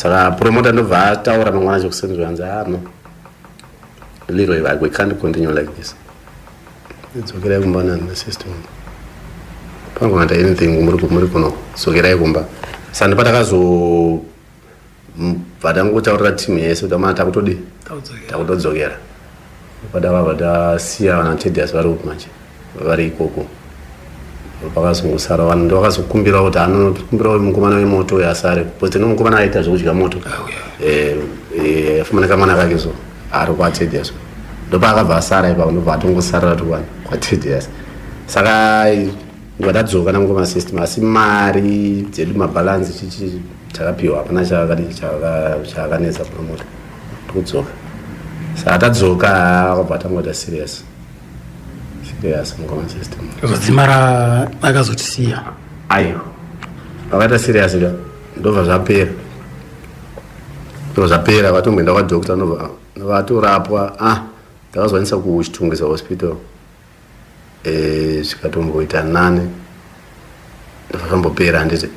Saka promoter ndobva ataura mangwana acho kuseni zvanzi, ah no, Leroy, we can't continue like this, dzokerai kumba nesystem, panogona anything muri kuno, dzokerai kumba. Saka ndopatakazo bva tangotaurira timu yese kuti amana, takutodi takutodzokera. Padakabva tasiya vana Tedious vari uku manje, vari ikoko. Pakazongosara vanhu, ndovakazokumbirawo kuti anokumbirawo mukomana wemoto uyo asare, because tine mukomana aita zvekudya moto, afumana kamwana kake, so ari kwaTedious. Ndopaakabva asara ipapo, ndobva atongosarira tuwana kwaTedious. Saka ndobva tadzoka namukoma System, asi mari dzedu, mabhalansi, chichi takapiwa, hapana chaakanetsa promoter tikudzoka. Saka tadzoka, akabva atangoita serious serious mukoma System. Zodzimara akazotisiya. Aiwa, vakaita serious ka, ndobva zvapera, ndobva zvapera. Vatomboenda kwadoctor, ndobva vatorapwa. Ah, ndakazokwanisa kuChitungwiza Hospital, zvikatomboita nani, ndobva zvambopera, handiti?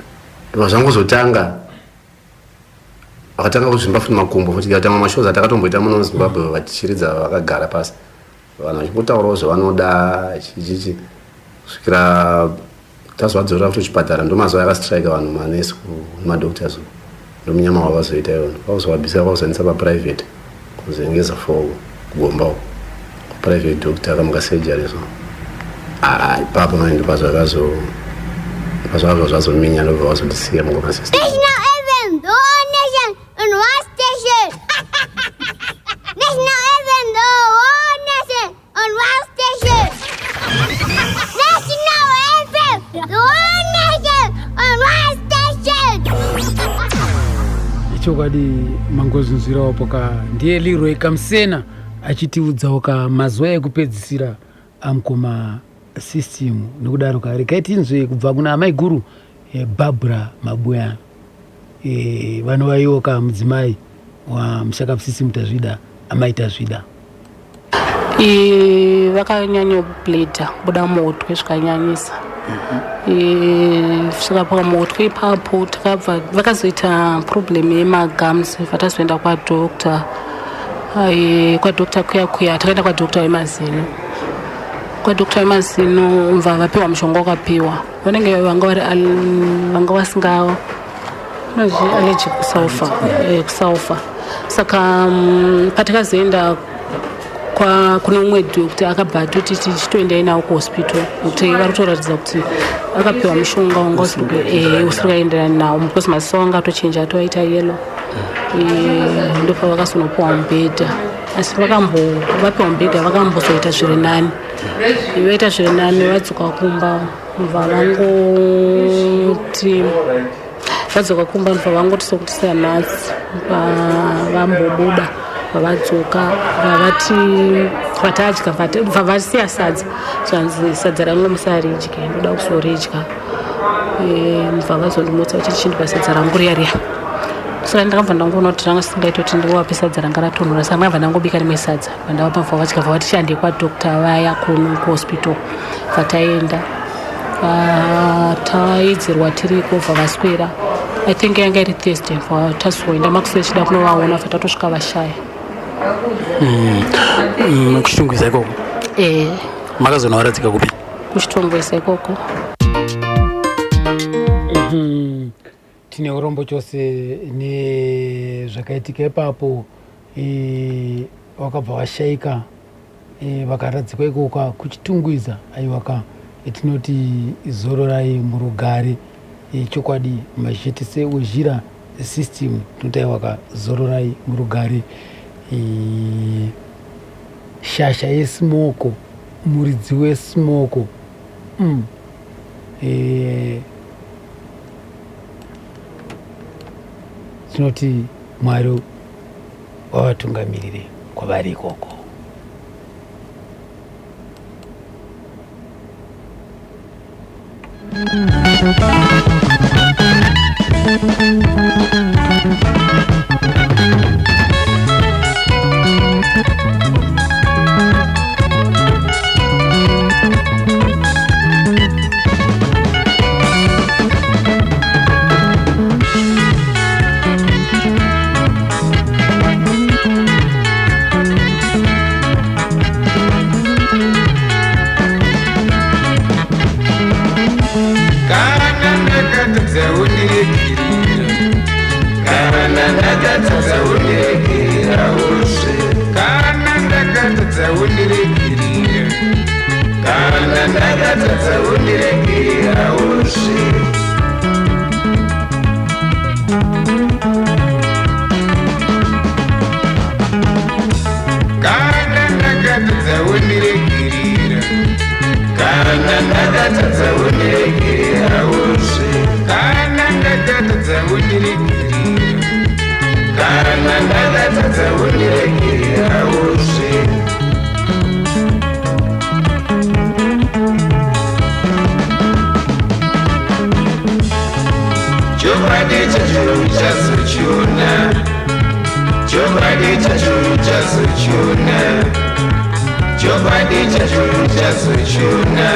Ndobva zvangozotanga, vakatanga kuzvimba futi makumbo futi. Tikaita mashows atakatomboita muno muZimbabwe, vachiridza vakagara pasi, vanhu vachingotaurawo zvavanoda, chichichi, kusvikira tazovadzorera futi kuchipatara. Ndo mazuva yakastrike vanhu, manesi nemadoctors, ndomunyama wavazoita iwona, vakuzovabvisa, vakuzoendesa paprivate kuZengeza for kugomba uko, kuprivate doctor, akamuka surgery. So ipapo manje ndopazvakazo pazvakabva zvazominya, ndobva vazondisiya mungoma System. National FM, the whole nation on one station. National FM, the whole nation on one station. National FM, the whole nation on one station. Chokwadi mangozvinzwirawo poka, ndiye Leroy Kamusena achitiudzawo ka mazuva ekupedzisira amukoma System. Nokudaro ka regai tinzwe kubva kuna amai guru, Barbara Mabuyana, vanova ka mudzimai wamushakabvu System Tazvida, amai Tazvida. Vakanyanyobleeda, kubuda motwe zvikanyanyisa. Svika pamotwe ipapo, takabva vakazoita problem yemagums, vatazoenda kwadoctor. Kwadoctor kuya kuya, takaenda kwadoctor wemazino. Kwadoctor wemazino mva vapiwa mushonga, wakapiwa vanenge vanga vari vanga vasinga nozvi allergic kusulfur, kusulfur. Saka patakazoenda kune umwe doctor, akabva atoti tichitoendai nawo kuhospital nekuti vari kutoratidza kuti akapiwa mushonga wanga usiri kuenderana nawo, because maziso anga atochinja, atoaita yellow. Ndopa vakazonopiwa mubhedha, asi vakambo vapiwa mubhedha vakambozoita zviri nani. Vaita zviri nani, vadzoka kumba, mubva vangoti vadzoka kumba, ndobva vangoti sokuti sanhasi vambobuda, vavadzoka, vavati vatadya, bva vasiya sadza, zvanzi sadza rangu musaridye, ndoda kuzoridya. Mubva vazondimutsa vachiti chindipa sadza rangu riya riya. Saka ndakabva ndangoona kuti ranga singaiti kuti ndivape sadza ranga ratonhora, saka ndakabva ndangobika rimwe sadza, vandavapa, bva vadya. Bva vati chihandei kwadoctor vaya kuno kuhospital. Bva taenda, taidzirwa tiriko, bva vaswera, I think yanga iri Thursday, bva tazoenda makuswera chida kunovaona, bva tatosvika vashaya. Kuchitungwiza ikoko? E. Makazonovaradzika kupi? Kuchitungwiza ikoko. Tine urombo chose nezvakaitika ipapo. Vakabva vashaika, vakaradzikwa ikoko kuChitungwiza. Aiwaka, tinoti zororai murugare. Chokwadi mazhete sewezhira System, tinoti aiwaka, zororai murugare. Shasha yesmoko, muridzi wesmoko. Tinoti Mwari wavatungamirire kwavari ikoko. Kana ndakatadza undiregereraozve. Kana ndakatadza undiregerera. Kana ndakatadza undiregereraozve. Kana ndakatadza undiregerera. Kana ndakatadza undiregereraozve. Kana ndakatadza undiregerera. Kana ndakatadza undiregereraozve. Chokwadi chacho uchazochiona. Chokwadi chacho uchazochiona. Chokwadi chacho uchazochiona.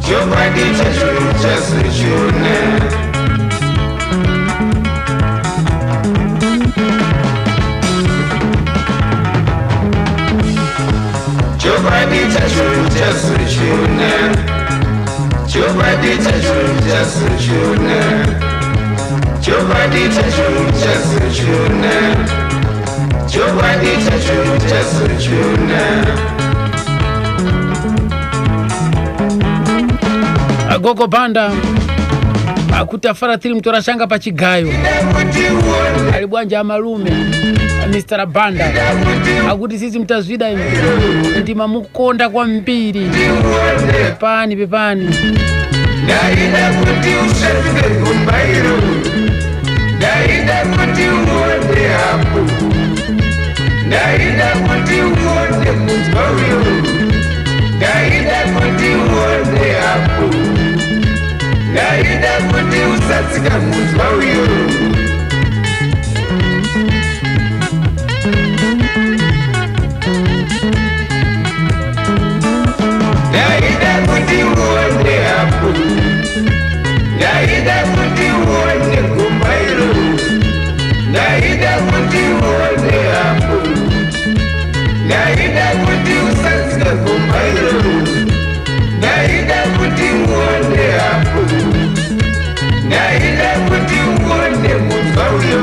Chokwadi chacho uchazochiona. Chokwadi chacho uchazochiona. Chokwadi chacho uchazochiona. Chokwadi chacho uchazochiona. Chokwadi chacho uchazochiona. Gogo Banda akutafara tiri mutorashanga pachigayo Kuti uone, ali bwanja amalume Mr. Banda akuti sisi mtazvida imi ndimamukonda kwambiri. Uone. Pepani, pepani. Ndaida kuti usvike gumba iro. Ndaida kuti uone hapo. Ndaida kuti uone munzwa uyo. Ndaida kuti uone hapo. Ndaida kuti usatsika munzwa uyo. Ndaida kuti uone hapo. Ndaida kuti uone gumba iro. Ndaida kuti uone hapo. Ndaida kuti usatsika gumba iro. Ndaida kuti uone hapo. Ndaida kuti uone munzwa uyo.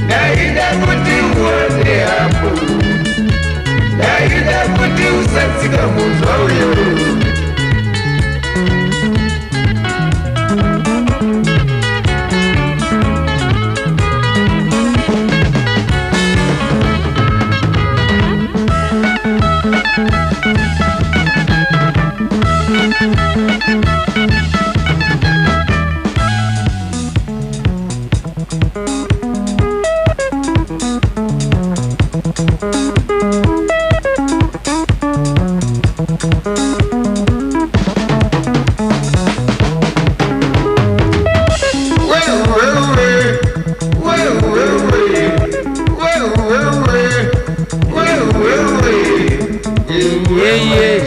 Ndaida kuti uone hapo. Ndaida kuti usatsika munzwa uyo. Yeye.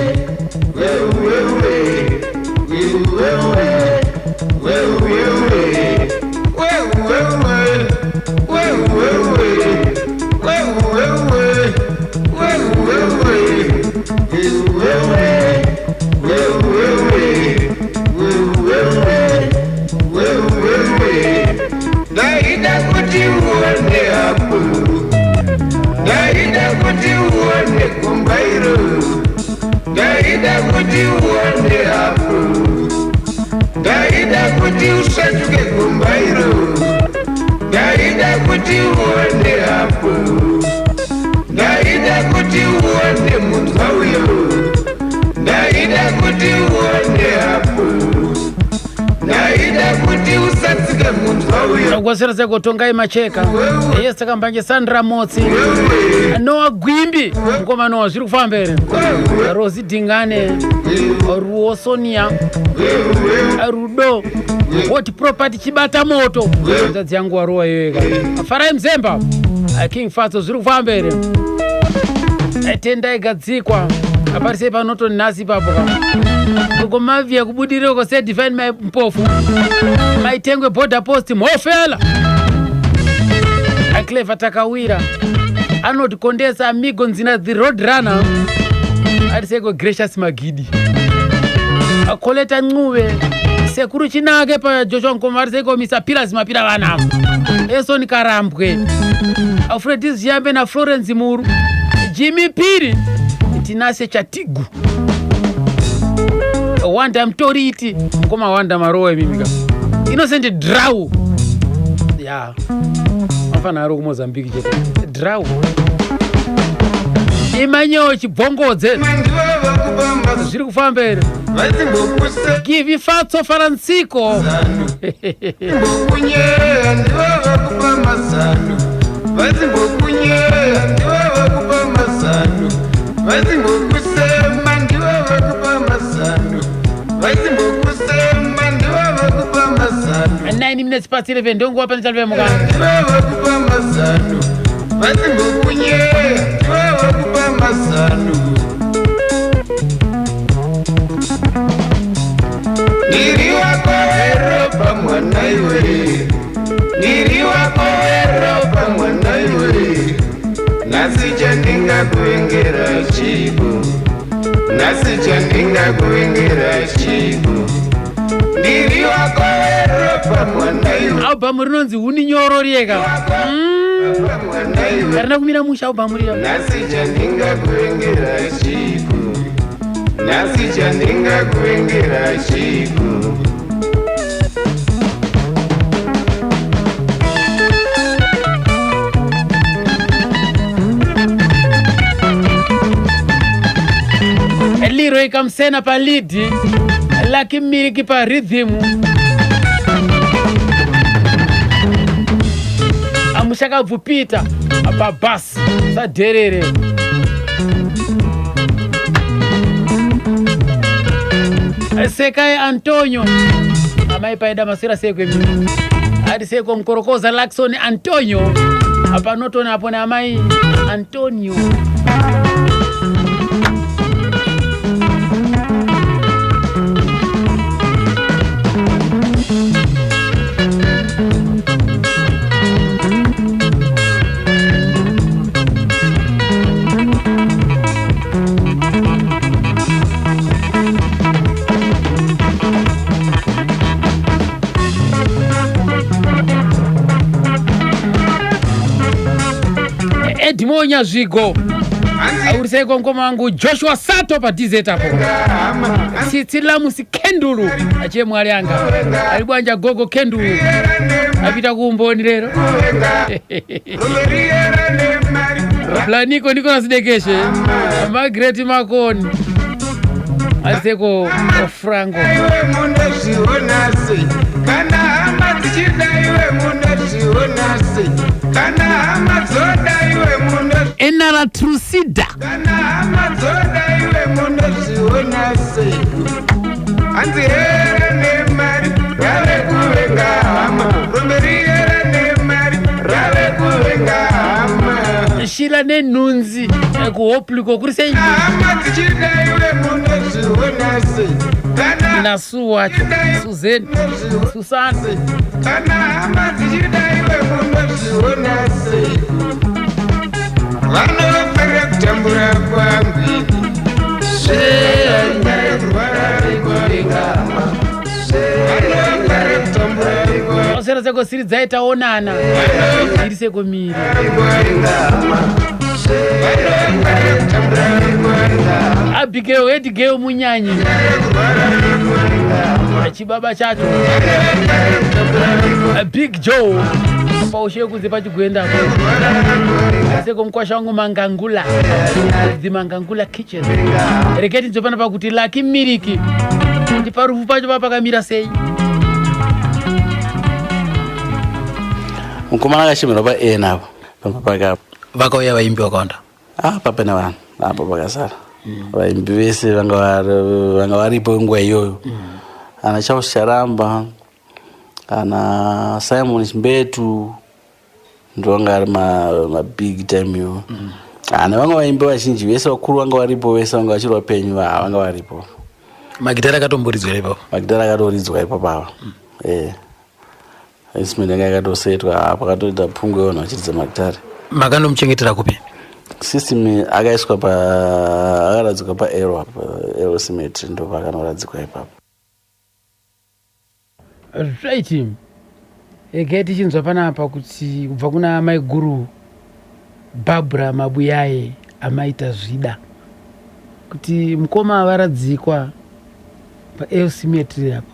Ndaida kuti uone hapo. Ndaida kuti uone gumba iro. Ndaida kuti uone hapo. Ndaida kuti usvetuke gumba iro. Ndaida kuti uone hapo. Ndaida kuti uone munzwa uyo. Ndaida kuti uone hapo. Ndaida kuti usatsike munzwa uyo. Gwasira seko Tongai Macheka, yes, takambanje Sandra Motsi, Noa Gwimbi, mukoma Noa, zviri kufamba here? Rosi Dingane, Ruo Sonia, Rudo Hot Property, chibata moto nzadzi yangu warowa iyoyeka. Farai Mzemba, King Fatso, zviri kufamba here? Tendai Gadzikwa, aparisei panotoni nhasi ipapo ka gogo kubudiriro ko sedivine mai Mpofu, Maitengwe Border Post, mhofela Aclever Takawira, anoti Kondesa, Amigo Nzina, the road runner, ariseko Gracious Magidi, Akoleta Ncuve. Sekuru Chinake paJoshua Nkomo vari seiko Mr Pillars mapira vana avo. Eson Karambwe, Alfred Ziyambe naFlorence Muru, Jimmy Piri, Tinashe Chatigu, Wanda Mtoriti, Mkoma Wanda Marowa imimi ka. Innocent Drau. Ya. Mafana ari kuMozambique chete. Drau. Emmanuel Chibvongodze. Zviri kufamba here? Givi Fatso Francisco. Nine minutes past 11 ndonguva pane chalo vemuka. Ndiri wako weropa mwana iwe, ndiri wako weropa mwana iwe, nhasi chandingakuvengera chiiko, nhasi chandingakuvengera chiiko, ndiri wako weropa mwana iwe. Album rinonzi Huni Nyoro rieka. Mwana iwe. Harina kumira musha album riya. Nhasi chandingakuvengera chiiko, nhasi chandingakuvengera chiiko. Leroy Kamsena pa lead, Lucky Miliki pa rhythm. Amushakabvu Peter pa bass sadherere. Sekai Antonio amai paida maswera sei kwemi ati seko mukorokoza Lakson Antonio apa notona apo naamai Antonio. Edmore Nyazvigo auriseiko mukoma wangu Joshua Sato pa DZ apo Tsitsi Lamusi Kendulu achiye mwali anga ali bwanja gogo Kendulu apita kuumboni lero Planiko Nicolas Dekeshe Margaret Makoni aseko Franco. Iwe munozviona sei kana hama dzichida, iwe munozviona sei kana hama dzoda, iwe muno Enara Trusida kana hama dzoda, iwe munozviona sei hanzi here nemari rave kuvenga hama, rombe riyere nemari rave kuvenga hama. Shila nenhunzi kuhopliko kuri sei Hama dzichida, iwe munozviona sei kana nasu wacho Suzanne Susana kana hama dzichida, iwe munozviona sei vanofarira kutambura kwangu ini, vanofarira kutambura kwangu. Osera seko siri dzaitaonana iri seko miri Abigail Edgeo Munyanyi chibaba chacho Big Joe paushe kunze pachigwenda apo seko mukwasha wangu Mangangula the Mangangula kitchen. Reketi nzopana pakuti Lucky Miliki kuti parufu pacho papakamira sei. Mukomana akashemerwa pa-n apo pamba pake. Vakauya vaimbi vakawanda. Ah, papena vanhu apo pakasara vaimbi vese vanga varipo nguva iyoyo, ana Charles Charamba, ana Simon Chimbetu, ndo vanga ari mabig time iwo. Ana vamwe vaimbi vazhinji vese vakuru vanga varipo, vese vanga vachiri vapenyu, vanga varipo. Magitari akatomboridzwa ipapo? Magitari akatoridzwa ipapo ava, instrument yanga yakatosetwa, pakatoita pungwe vanhu vachiridza magitari. Makandomuchengetera kupi? System akaiswa pa akaradzikwa paero, Ero Cemetery, ndo paanoradzikwa ipapo. Right, regai tichinzwa panapa kuti kubva kuna maiguru Barbara Mabuyaye amaita zvida kuti mukoma varadzikwa pael cemetery apa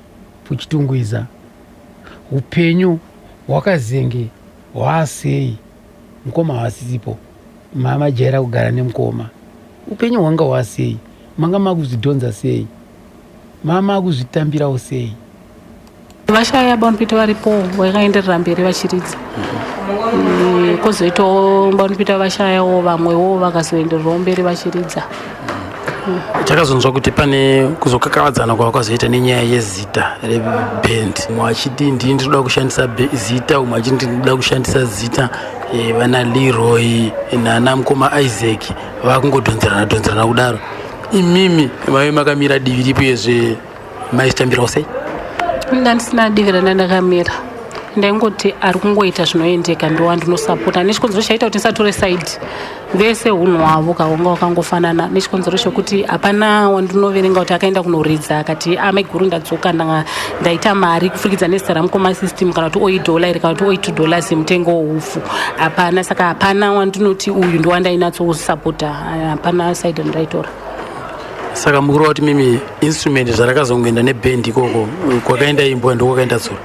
puchitungwiza, upenyu hwakazenge hwaasei? Mukoma havasisipo, mamajaira kugara nemukoma, upenyu hwanga hwasei? Manga makuzvidhonza sei? Mama kuzvitambirawo sei? Vashaya Baunpita varipo, vakaenderera mberi vachiridza. Kwozoitawo Baunpita vashayawo, vamwewo vakazoendererawo mberi vachiridza. Takazonzwa kuti pane kuzokakavadzana kwavakazoita nenyaya yezita rebhendi, umwe achiti ndini ndinoda kushandisa zita, umwe achiti ndinoda kushandisa zita. Vana Leroy nana mukoma Isaac vakungodhonzerana dhonzerana kudaro. Imimi maive makamira divi ripi, uyezve maizvitambirawo sei? Ndandisina divi randandakamira, ndaingoti ari kungoita zvinoendeka ndowandinosupport. Nechikonzero chaita kuti ndisatore side, vese unhu hwavo kahwanga hwakangofanana, nechikonzero chekuti hapana wandinoverenga kuti akaenda kunoridza akati, "Amaiguru, ndadzoka, ndaita mari kupfurikidza nezita ramukoma System," kana kuti oi dollar iri, kana kuti oi $2 mutengo wehupfu. Hapana. Saka hapana wandinoti uyu ndowandainatsousapota, hapana side randaitora. Saka mukuru wati mimi instrument zvarakazongoenda nebhendi ikoko, kwakaenda imbwa ndokwakaenda tsuro?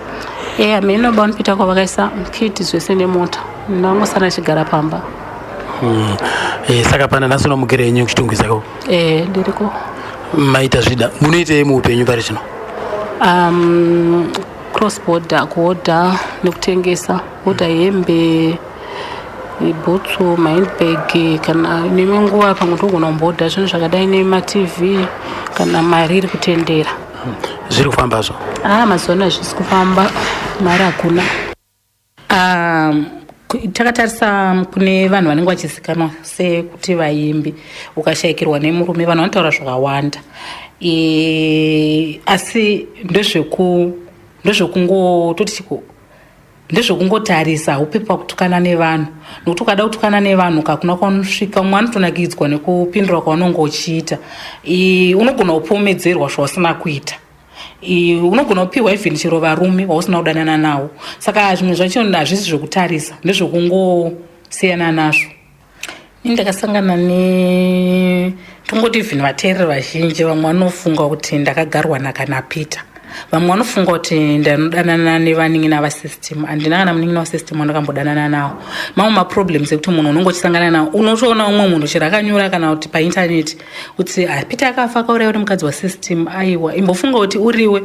E, hameno Baunpita kwavakaisa kiti zvese nemota, ndangosara chigara pamba. Saka pana nhasi unomukira yenyu kuchitungwiza kako? E, ndiriko. Maita zvida, munoitei muupenyu pari zvino? Cross border, kuhodha nekutengesa, hodha hembe, bhutsu, mahandbag, kana neimwe nguva pamwe togona kumbohodha zvinhu zvakadai nemaTV kana mari iri kutendera. Zviri kufambazvo? Ah, mazuva ano hazvisi kufamba, mari hakuna. Takatarisa kune vanhu vanenge vachizikanwa sekuti vaimbi, ukashayikirwa nemurume vanhu vanotaura zvakawanda. Asi ndezvekungo toti chiko, ndezvekungotarisa, haupi pakutukana nevanhu, nokuti ukada kutukana nevanhu kakuna kwaunosvika. Umwe anotonakidzwa nekupindura kwaunonge uchiita. Unogona kupomedzerwa zvausina kuita. Unogona kupiwa even chero varume wausina kudanana nawo. Saka zvimwe zvacho hazvisi zvekutarisa, ndezvekungosiyana nazvo. Ini ndakasangana ne tongoti even vateereri vazhinji, vamwe vanofunga kuti ndakagarwa nakana Peter, vamwe vanofunga kuti ndanodanana nevanin'ina vaSystem. Handina kana munin'ina waSystem wandakambodanana nawo. Mamwe maproblems ekuti munhu unonge uchisangana nawo, unotoona umwe munhu chero akanyora kana kuti paintaneti kuti, "Ah, Peter akafa, akaurayiwa nemukadzi waSystem." Aiwa, imbofunga kuti uriwe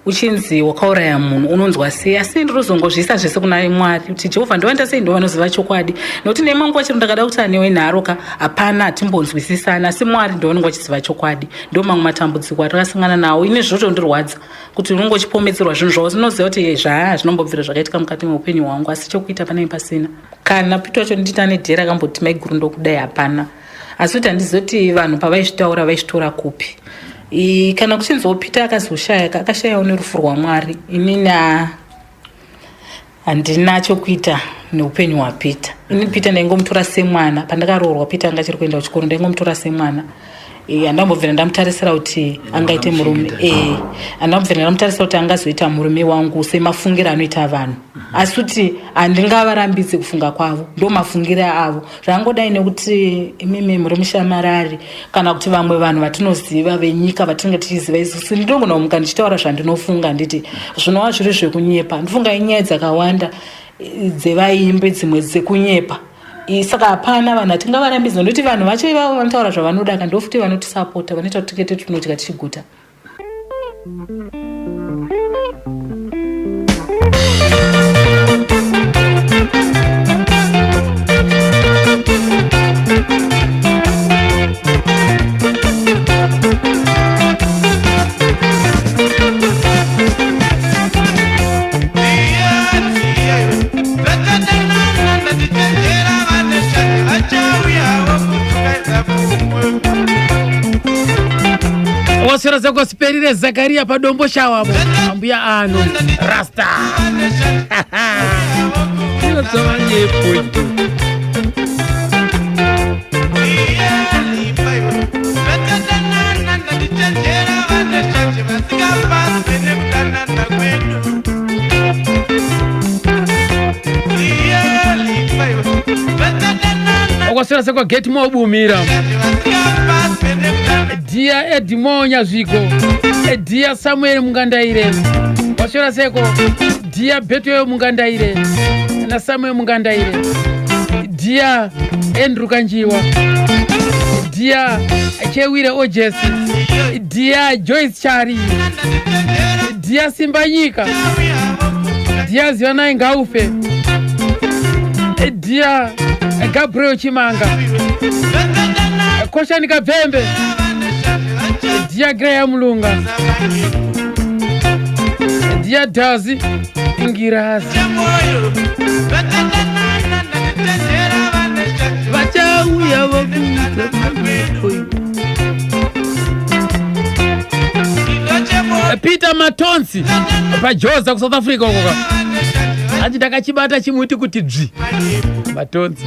uchinzi wakauraya munhu, unonzwa sei? Asi ndinozongozviisa zvese kuna Mwari kuti Jehovha ndovaita sei, ndo vanoziva chokwadi, nokuti neimwe nguva chero ndakada kuti anewe nharo ka, hapana, hatimbonzwisisana, asi Mwari ndo vanenge vachiziva chokwadi. Ndo mamwe matambudziko atakasangana nawo. Ine zvotondirwadza kuti unonge uchipomedzerwa zvinhu zvavo unoziva kuti zvaa zvinombobvira zvakaitika mukati meupenyu hwangu, asi chokuita panenge pasina. Kana Peter wacho nditi ane dhera akamboti, "Maiguru, ndokudai," hapana. Asi kuti handizoti vanhu pavaizvitaura vaizvitora kupi. Kana kuchinziwo Peter akazoshaya, akashayawo nerufu rwaMwari. Inini handina chokuita neupenyu hwaPeter. Ini Peter ndaingomutora semwana. Pandakaroorwa Peter anga achiri kuenda kuchikoro, ndaingomutora semwana. Handambobvira ndamutarisira kuti angaite murume, handambobvira ndamutarisira kuti angazoita murume wangu semafungiro anoita vanhu. Asi kuti handingavarambidzi kufunga kwavo, ndo mafungiro avo. Zvangodai nekuti imimi muri mushamarari kana kuti vamwe vanhu vatinoziva venyika vatinenge tichiziva isusu, ndinogona kumuka ndichitaura zvandinofunga, nditi zvinova zviri zvekunyepa. Ndifunga inyaya dzakawanda dzevaimbi dzimwe dzekunyepa. Saka hapana vanhu hatingavarambidzi, nokuti vanhu vacho ivavo vanotaura zvavanoda ka, ndofuti vanotisapota, vanoita kuti tinge tinodya tichiguta. Waswera zakosiperire Zakaria padombo shawabo, ambuya ano rasta inotsovanyepo. Waswera sekwa Getmore Bumira. Dear Edmore Nyazviko. Dear Samuel Mungandaire. Waswera seko. Dear Betwell Mungandaire. Na Samuel Mungandaire. Dear Andrew Kanjiwa. Dear Chewire Ojesi. Dear Joyce Chari. Dear Simbanyika. Dear Zivanai Ngaufe. Dear Gabriel Chimanga. Koshani Kabvembe. Dear Graham Lunga. Dear Dazi Ngirazi. Vachauya vakuudza Peter Matonsi paJoza kuSouth Africa uko ka. Hanzi ndakachibata chimuti kuti dzvi. Matonsi.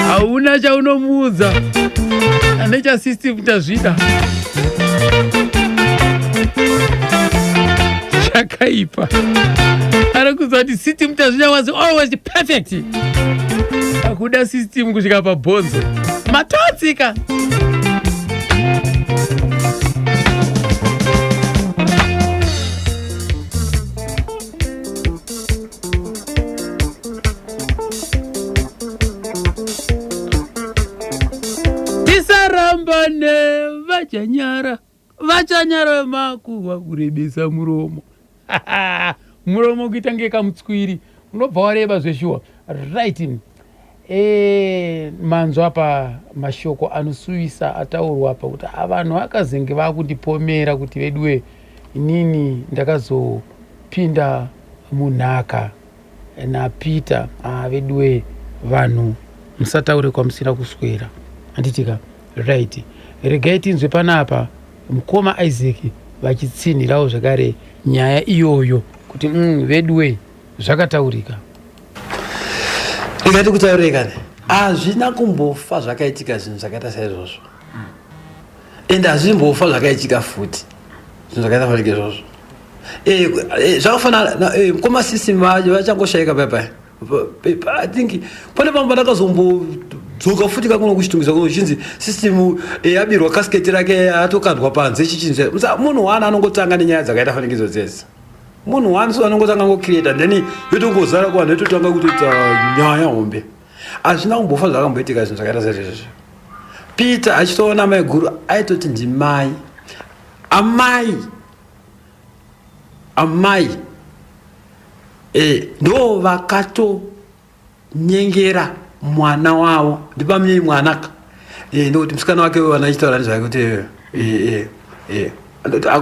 Hauna chaunomuudza. Ane cha system tazvida. Chakaipa. Ari kuziva kuti system tazvida was always perfect. Akuda system kusvika pabhonzo. Matonsi ka. Tisarambane vachanyara vachanyara makuhwa kurebesa muromo. Muromo kuita nge kamutswiri unobva wareba zveshuwa. Right. Manzwa apa mashoko anosuwisa ataurwa apa kuti vanhu vakazenge vakundipomera kuti veduwe inini ndakazopinda munhaka naPeter. Veduwe vanhu musataure kwamusina kuswera. Handitika? Right. Regai tinzwe panapa mukoma Isaac vachitsinhirawo zvakare nyaya iyoyo kuti veduwe zvakataurika. Ndikati kutaurei kani, hazvina kumbofa zvakaitika zvinhu zvakaita saizvozvo, ende hazvimbofa zvakaitika futi zvinhu zvakaita fanike izvozvo. Zvakafanana mukoma sisi vachangoshaika paya paya. I think pane pamwe pandakazombodzoka futi kakuno kuchitungisa kuno chinzi system yabirwa casket rake atokandwa panze chichinzi munhu one anongotanga nenyaya dzakaita fanike idzo dzese. Munhu one so anongotanga ngocreata then yotongozara kuvanhu yototanga kutoita nyaya hombe. Hazvina kumbofa zvakamboitika zvinhu zvakaita saizvozvo. Peter achitoona maiguru aitoti ndimai. Amai. Amai. Ndo vakatonyengera mwana wavo. Ndipamuyei mwana ka. Ndokuti musikana wake uyo anachitaura nezvake kuti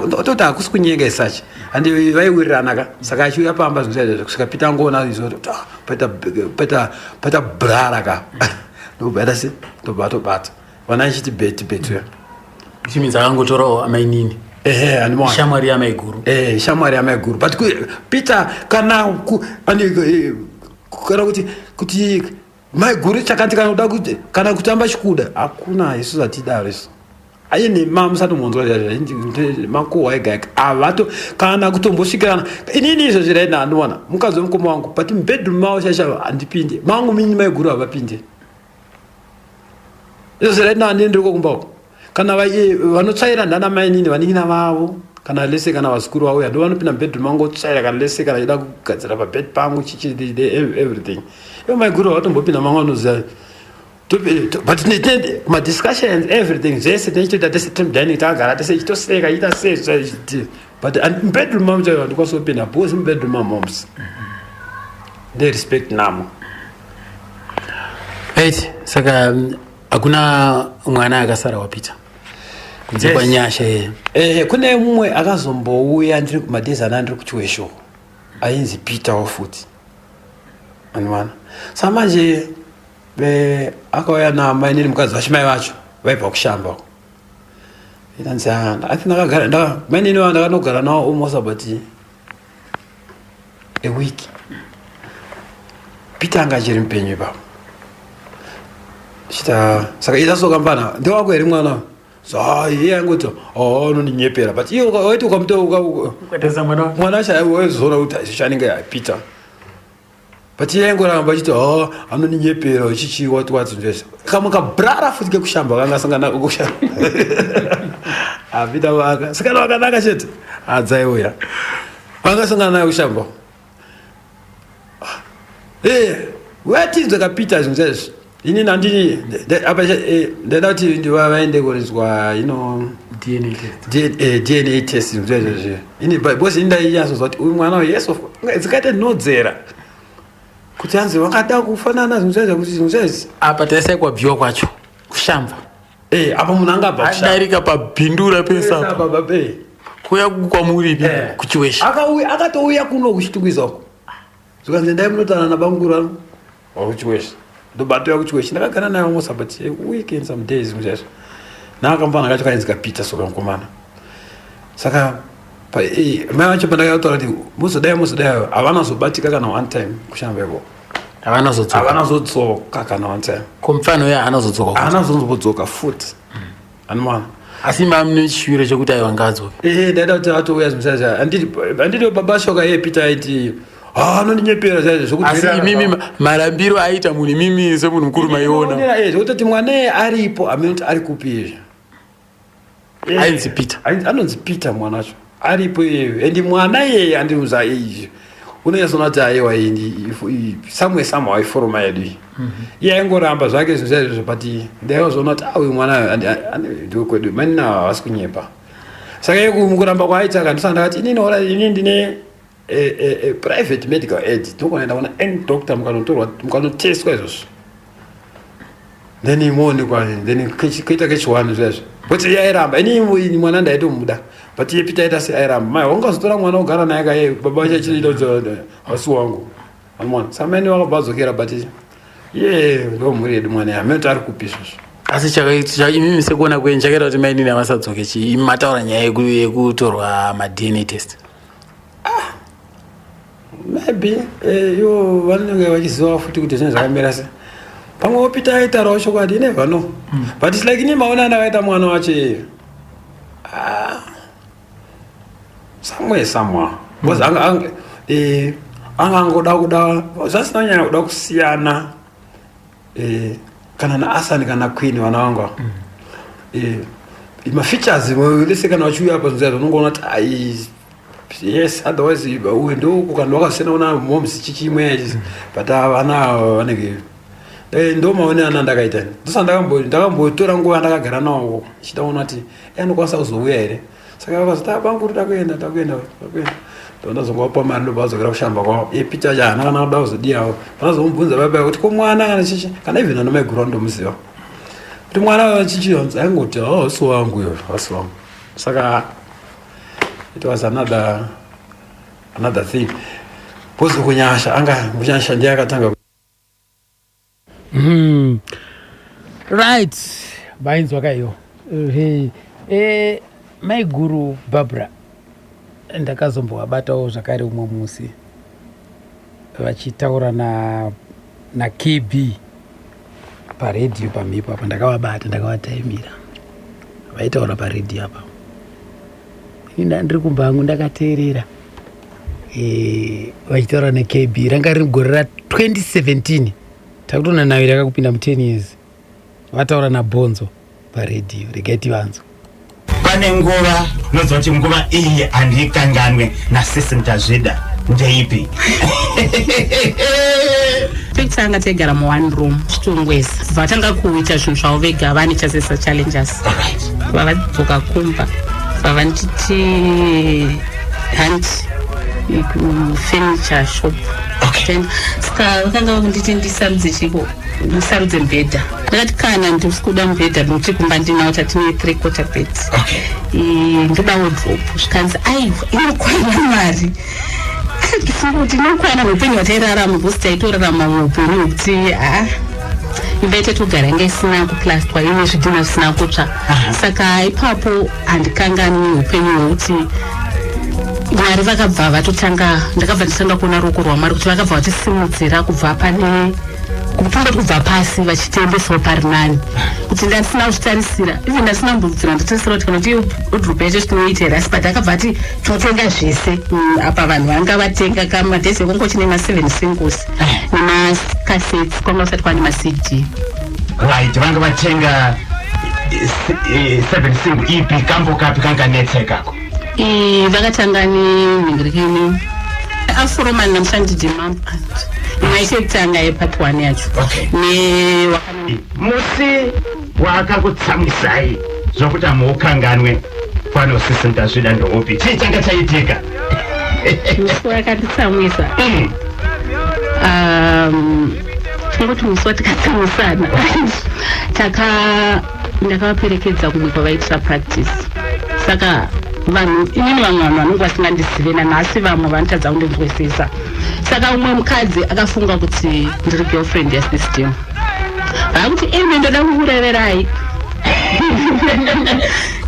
Ndototi hakusi kunyenga isachi. Handi vaiwirirana ka. Saka achiuya pamba zvinhu zvaizvo kusvika Peter angoona izvo kuti, paita, paita brara ka. Ndobva aita se, ndobva atobata. Vana achiti beti beti uya. Which means akangotorawo amainini. Ehe, andimaona. Shamwari yamaiguru. Shamwari yamaiguru. But Peter kana ku, ani, kana kuti, kuti maiguru chakati kana kuda kuti, kana kutamba chikuda, hakuna isu zvatidaro isu. Aye nema musatombonzwa zvaizvo, makuhwa ega ega. Avato kana kutombosvikirana. Inini izvo zviri right now andinowana mukadzi wemukoma wangu, but mubedroom mavo chaisha handipinde. Mangu mini maiguru havapinde. Izvo zviri right now andini ndiri kumba uko. Kana vanotsvaira ndana mainini vanin'ina vavo kana lese kana vazukuru vauya ndo vanopinda mubedroom mangu votsvaira kana lese kana chida kugadzira pabed pangu chichi everything. Ivo maiguru havatombopinda mangu vanoziva. But madiscussions everything zvese tinechitoita tese tiri mudining takagara tese ichitoseka ichiita sei but mubedroom mangu chaivo handikwanisi kupinda because mubedroom mamoms nderespect namo. Right, saka hakuna mwana akasara waPeter kunze kwaNyasha iye. Kune mumwe akazombouya ndiri kumadhezi ana ndiri kuchiwesho ainzi Peter wafuti anwana. Saka manje akauya namai neni mukadzi wacho mai vacho vaibva kushamba uko. Inanzi, I think ndakagara, mai neni vavo ndakanogara navo almost about a week. Peter anga achiri mupenyu ipapo. Chita saka ita soka mfana ndewako here mwana? So iye angoti oh unondinyepera but iye waiti ukamuta Ukatarisa mwana wako. mwana wacho aizoona kuti chanenge Peter. But iye aingoramba achiti ho anoninyepera chichi what what zvese. Kamwe kabrara futi kekushamba kanga sangana kushamba. Apita vaka. Sikana wakanaka chete. Adzaiuya. Vanga sangana naye kushamba. Eh, watinzwe kapita zvinhu zvezvi. Ini nandini apa eh, ndaida kuti vaende kurizwa ino DNA test. DNA test zvinhu zvezvi. Ini because ini ndainyatsoziva kuti uyu mwana uyu yes of dzikaita nhodzera. Kuti hanzi vakada kufanana zvinhu zvezvi kuti zvinhu zvezvi. Apa taisai kwabviwa kwacho kushamba. Eh, apa munhu angabva kushamba. Adarika pabhindura pese apa. Baba eh. Kuya kwamuri eh. Kuchiwesha. Akauya akatouya kuno kuchitungwiza uko. Zvikanzi ndai munotaura nabamukuru vangu wakuchiwesha. Ndobatoya kuchiwesha ndakagara naye almost about a week and some days muchaizvo. Naakamufana kacho kainzi kaPeter soka mukomana. Saka pa eh, mai vacho pandakataura kuti muzodai muzodai havana zobatika kana one time kushamba ikoko. Havana zodzoka. Havana zodzoka kana one time. Ko mufana uya haana zodzoka. Haana zombodzoka futi. Anomwana. Asi mami nechishuviro chekuti aiwa ngaadzoke. Eh, ndaida kuti atouya zvimusaza. Handiti handiti baba shoka iye Peter aiti ah anondinyepera chaizvo zvokuti Asi imimi marambiro aita munhu imimi semunhu mukuru maiona. Eh, zvekutoti mwana iye aripo hameno kuti ari kupi izvi. Eh, Ainzi Peter. Anonzi Peter mwana wacho. Aripo iyeyo. And mwana iyeye andiudza izvi. Unonyatsoona kuti aiwa iyi somewhere somehow iforoma yedu iyi. Iye aingoramba zvake zvinhu zvaizvozvo but ndaizoona kuti ah uyu mwana ndokwedu manina havasi kunyepa. Saka iye mukuramba kwaaita ka ndosaka ndakati inini ora inini ndine private medical aid tinogona kuenda kuna any doctor mukanotorwa mukanotestwa izvozvo. Then moonekwa then kuita kechiwani zvaizvo. But iye airamba ini mwana ndaitomuda but iye Peter aita se airamba mai wangazotora mwana ogara naye kaye baba vacho achiita kuti hasi wangu. Amona samene wakabva adzokera but iye ndo mhuri yedu mwana hameno kuti ari kupi izvozvo. Asi chakaita imimi sekuona kwenyu chakaita kuti mainini avasadzoke chii? Imi mataura nyaya yekutorwa maDNA test. Ah, maybe eh, ivo vanenge vachiziva futi kuti zvinhu zvakamira se pamwe wopita aitaurawo chokwadi you never know. But it's like ini maona andakaita mwana wacho iyeyo. Ah, somewhere somehow because anga anga eh, anga angoda kuda zvasina kunyanya kuda kusiyana eh, kana naasani kana queen vana vangu ava. Eh, mafeatures lese kana vachiuya apa zvinhu unongoona kuti ai yes otherwise uyu ndouku kana wakasiyana una moms chichimwe ichi but vana ava vanenge eh, ndo maone ana ndakaita ndosa ndakambotora nguva ndakagara nawo ndichida kuona kuti anokwanisa kuzouya here. Saka vakazoti ah, bamukuru takuenda takuenda takuenda. Ndozongovapa mari ndobva vadzokera kushamba kwavo. Iye Peter acho haana kana kuda kuzodiyawo. Vanozomubvunza baba kuti ko mwana kana chichi kana even ana maiguru vanotomuziva. Kuti mwana chichi hanzi aingoti oh hasi wangu iwe hasi wangu. Saka it was another thing. Because kunyasha anga kunyasha ndiye akatanga. Right, vainzwa kaiyo. Hey. Eh, maiguru Barbara ndakazombovabatawo zvakare umwe musi vachitaura na KB paredhiyo pamhepo apa ndakavabata ndakavataimira vaitaura paredhiyo apa. Ini ndiri kumba hangu ndakateerera vachitaura neKB ranga riri gore ra 2017 takutoona nayo rakakupinda mu 10 years vataura naBhonzo paredhiyo regai tivanzwe. Pane nguva unoziva kuti nguva iyi handikanganwe naSystem Tazvida ndeipi? Pekutanga taigara mu one room Chitungwiza vatanga kuita zvinhu zvavo vega vane chasesa challenges. Vavadzoka kumba vavanditi hanti furniture shop. Saka vakanga vakunditi ndisarudze chiko ndisarudze mubhedha. Ndakati kana ndisi kuda mubhedha nokuti kumba ndinawo tatine 3/4 bed. Ndoda wardrobe. Zvikanzi aiwa inokwana mari. Ndifunga kuti inokwana muupenyu hwatairarama because taitorarama muupenyu hwekuti imba yatatogara inga isina kuplastwa ine zvidhina zvisina kutsva. Saka ipapo handikanganwi upenyu hwekuti Mwari vakabva vatotanga, ndakabva ndatanga kuona ruoko rwaMwari kuti vakabva vatisimudzira kubva pane kutongoti kubva pasi vachitiendesawo pari nani kuti ndasina kuzvitarisira even ndasina kumbobvira ndatarisira kuti kana kuti wardrobe yacho tinoita here asi but akabva ati tinotenga zvese. Apa vanhu vanga vatenga kamadhezi ekongo chine ma7 singles. nemacassettes kwanga kusati kwane macd. Right, vanga vatenga 7 single ipi, kambo kapi kanganetsa ikako? Vakatanga nenhingirikini Afroman naMushandidi Mambo, imwe yekutanga yepart 1 yacho. Okay. Musi waakakutsamwisai zvokuti hamuukanganwe pano System Tazvida ndoupi? Chii changa chaitika? Musi wakanditsamwisa, tingoti musi watikatsamwisana, taka ndakavaperekedza kumwe kwavaitira practice. Saka vanhu inini, vamwe vanhu vanonge vasingandizive nanhasi, vamwe vanotadza kundinzwisisa. Saka umwe mukadzi akafunga kuti ndiri girlfriend yaSystem, vakuti, "Imi, ndoda kukureverai,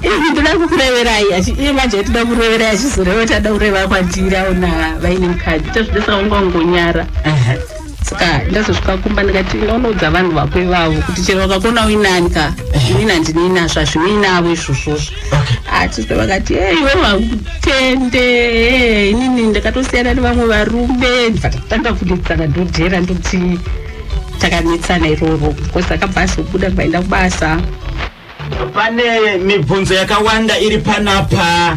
imi, ndoda kukureverai." Iye manje aitoda kureverai, achizoreva kuti ada kureva kwandiri, aona vaine mukadzi. Tazvida, saka unga ungonyara. Saka ndazosvika kumba ndikati, "Ndinoudza vanhu vako ivavo kuti chero vakakona uinani ka, inini handiniinazvo, hazvimuinavo izvozvozvo." Atizve vakati, "Ei, iwe vakutende, inini ndakatosiyana nevamwe varume." Ndikatanga kunetsana, ndodhera ndoti takanetsana iroro because akabva azobuda, ndikaenda kubasa. Pane mibvunzo yakawanda iri panapa.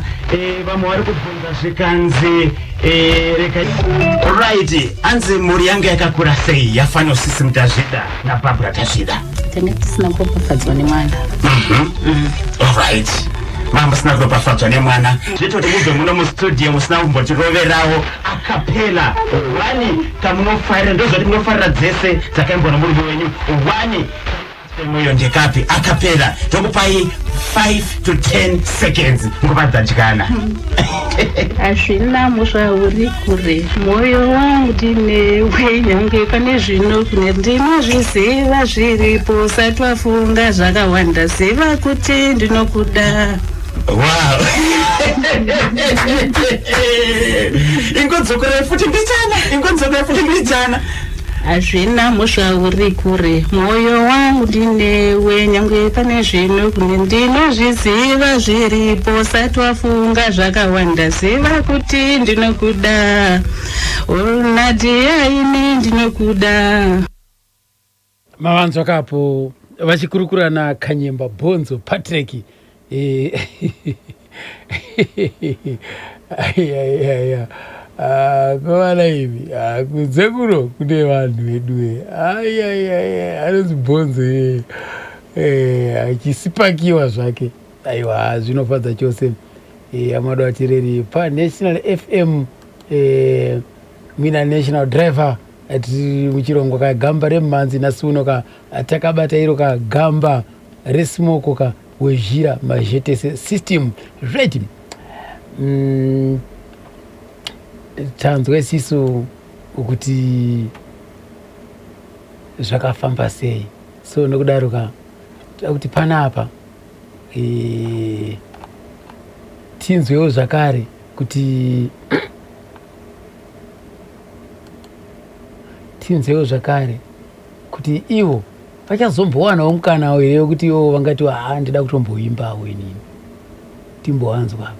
Vamwe vari kubvunza zvikanzi, reka, right, anzi mhuri yanga yakakura sei yafanira System Tazvida naBarbara Tazvida? Tanga tisina kuropafadzwa nemwana. Alright, manga musina kuropafadzwa nemwana. Zvitoti mubve muno mustudio musina kumbotiroverawo acapella one kamunofarira. Ndozvati munofarira dzese dzakaimbwa nomurume wenyu. One mwoyo ndekapi acapella? Tokupai 5 to 10 seconds, nguva dzadyana. Hazvina mhosva uri kure, mwoyo wangu ndinewe, nyange pane zvino kune ndinozviziva zviripo. Usati wafunga zvakawanda, ziva kuti ndinokuda. Wow, ingodzokerai futi mbichana, ingodzokerai futi mbichana. Hazvina mhosva uri kure, mwoyo wangu ndinewe, nyange pane zvino kune ndinozviziva zviripo. Usati wafunga zvakawanda, ziva kuti ndinokuda. Nadia, ini ndinokuda. Mavanzwa kapo vachikurukura naKanyemba Bhonzo Patrick. Aiaiaya, kovana imi. Ah, kunze kuno kune vanhu vedu. Aiaiai, anonzi Bhonzo achisipakiwa zvake. Aiwa, zvinofadza chose. Amado atireri paNational FM, mina National Driver, tiri muchirongwa kagamba remumhanzi. Nhasi uno ka takabata iro kagamba resimoko ka wezhira mazhetese System. Right, tanzwa isisu kuti zvakafamba sei. So nokudaro ka toda kuti panapa tinzwewo zvakare kuti ivo vachazombowanawo mukana here wekuti ivo vangati, "Ha, ndida kutomboimbawo inini," timbowanzwa.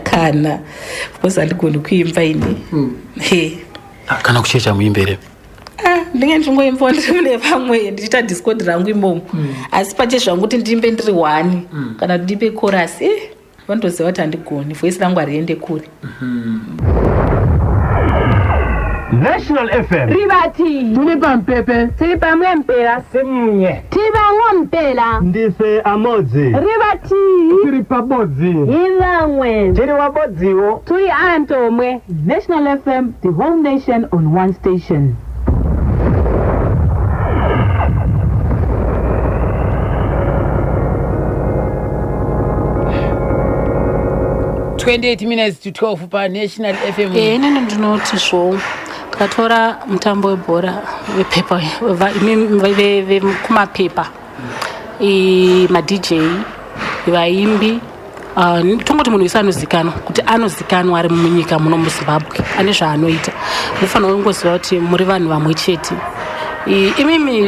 Kana, because handigoni kuimba ini. He. Kana kuchecha muimbe here? Ah, ndinge ndichingoimbawo ndiri mune vamwe, ndichiita discord rangu imomo, asi pache zvangu kuti ndiimbe ndiri one kana kuti ndiimbe chorus, vanotoziva kuti handigoni, voice rangu hariende kure. National FM. Rivati. Tuli pampepe. Tiri pamwe mpela. Simnye. Tivamwe mpela. Ndife amodzi. Rivati. Tiri pabodzi. Ivamwe. Tiri wabodziwo. Tuli antomwe. National FM, the whole nation on one station. 28 minutes to 12 paNational FM. Inini ndinoti zvo tikatora mutambo webhora vepepa, kumapepa, maDJ, vaimbi, tongoti munhu wese anozikanwa kuti anozikanwa ari munyika muno muZimbabwe ane zvaanoita, mufanira kungoziva kuti muri vanhu vamwe chete. Imimi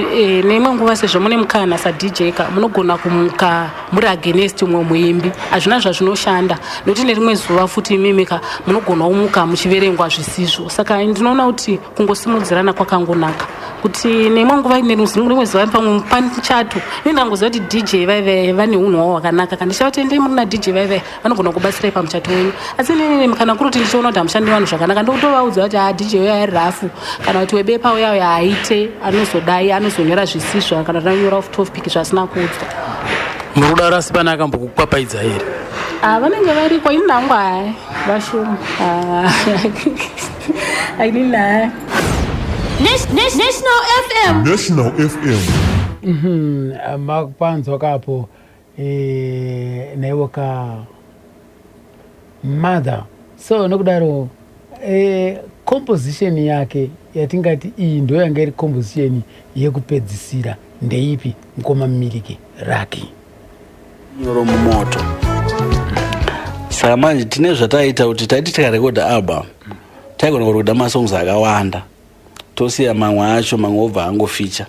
neimwe nguva sezvo mune mukana saDJ ka, munogona kumuka muri against umwe muimbi, hazvina zvazvinoshanda, nokuti nerimwe zuva futi imimi ka munogona kumuka muchiverengwa zvisizvo. Saka ndinoona kuti kungosimudzirana kwakangonaka, kuti neimwe nguva, nerimwe zuva pamwe pachato, ini ndangoziva kuti DJ vaive vane unhu hwavo hwakanaka, kana ndichavati endei muri naDJ vaive vanogona kubatsirai pamuchato wenyu. Asi inini kana kuri kuti ndichiona kuti hamushandi vanhu zvakanaka, ndokutovaudza kuti ha, DJ uya ari rafu, kana kuti webepa uya uya haite, anozodai, anozonyora zvisizvo, kana kuti anonyora off topic zvasina kuudzwa. Muri kudaro, asi pane akambokukwapaidza here? Ah, vanenge variko. Ini nangu hai, vashoma. Ah, inini hai. National FM. National FM. Mapanzwa kapo naivo ka mother. So nokudaro composition yake yatingati iyi ndo yanga iri composition yekupedzisira ndeipi, mukoma Miliki Raki? Nyoro mumoto. Saka manje tine zvataiita kuti taiti tikarekodha album, taigona kurekodha masongs akawanda, tosiya mamwe acho, mamwe obva angoficha.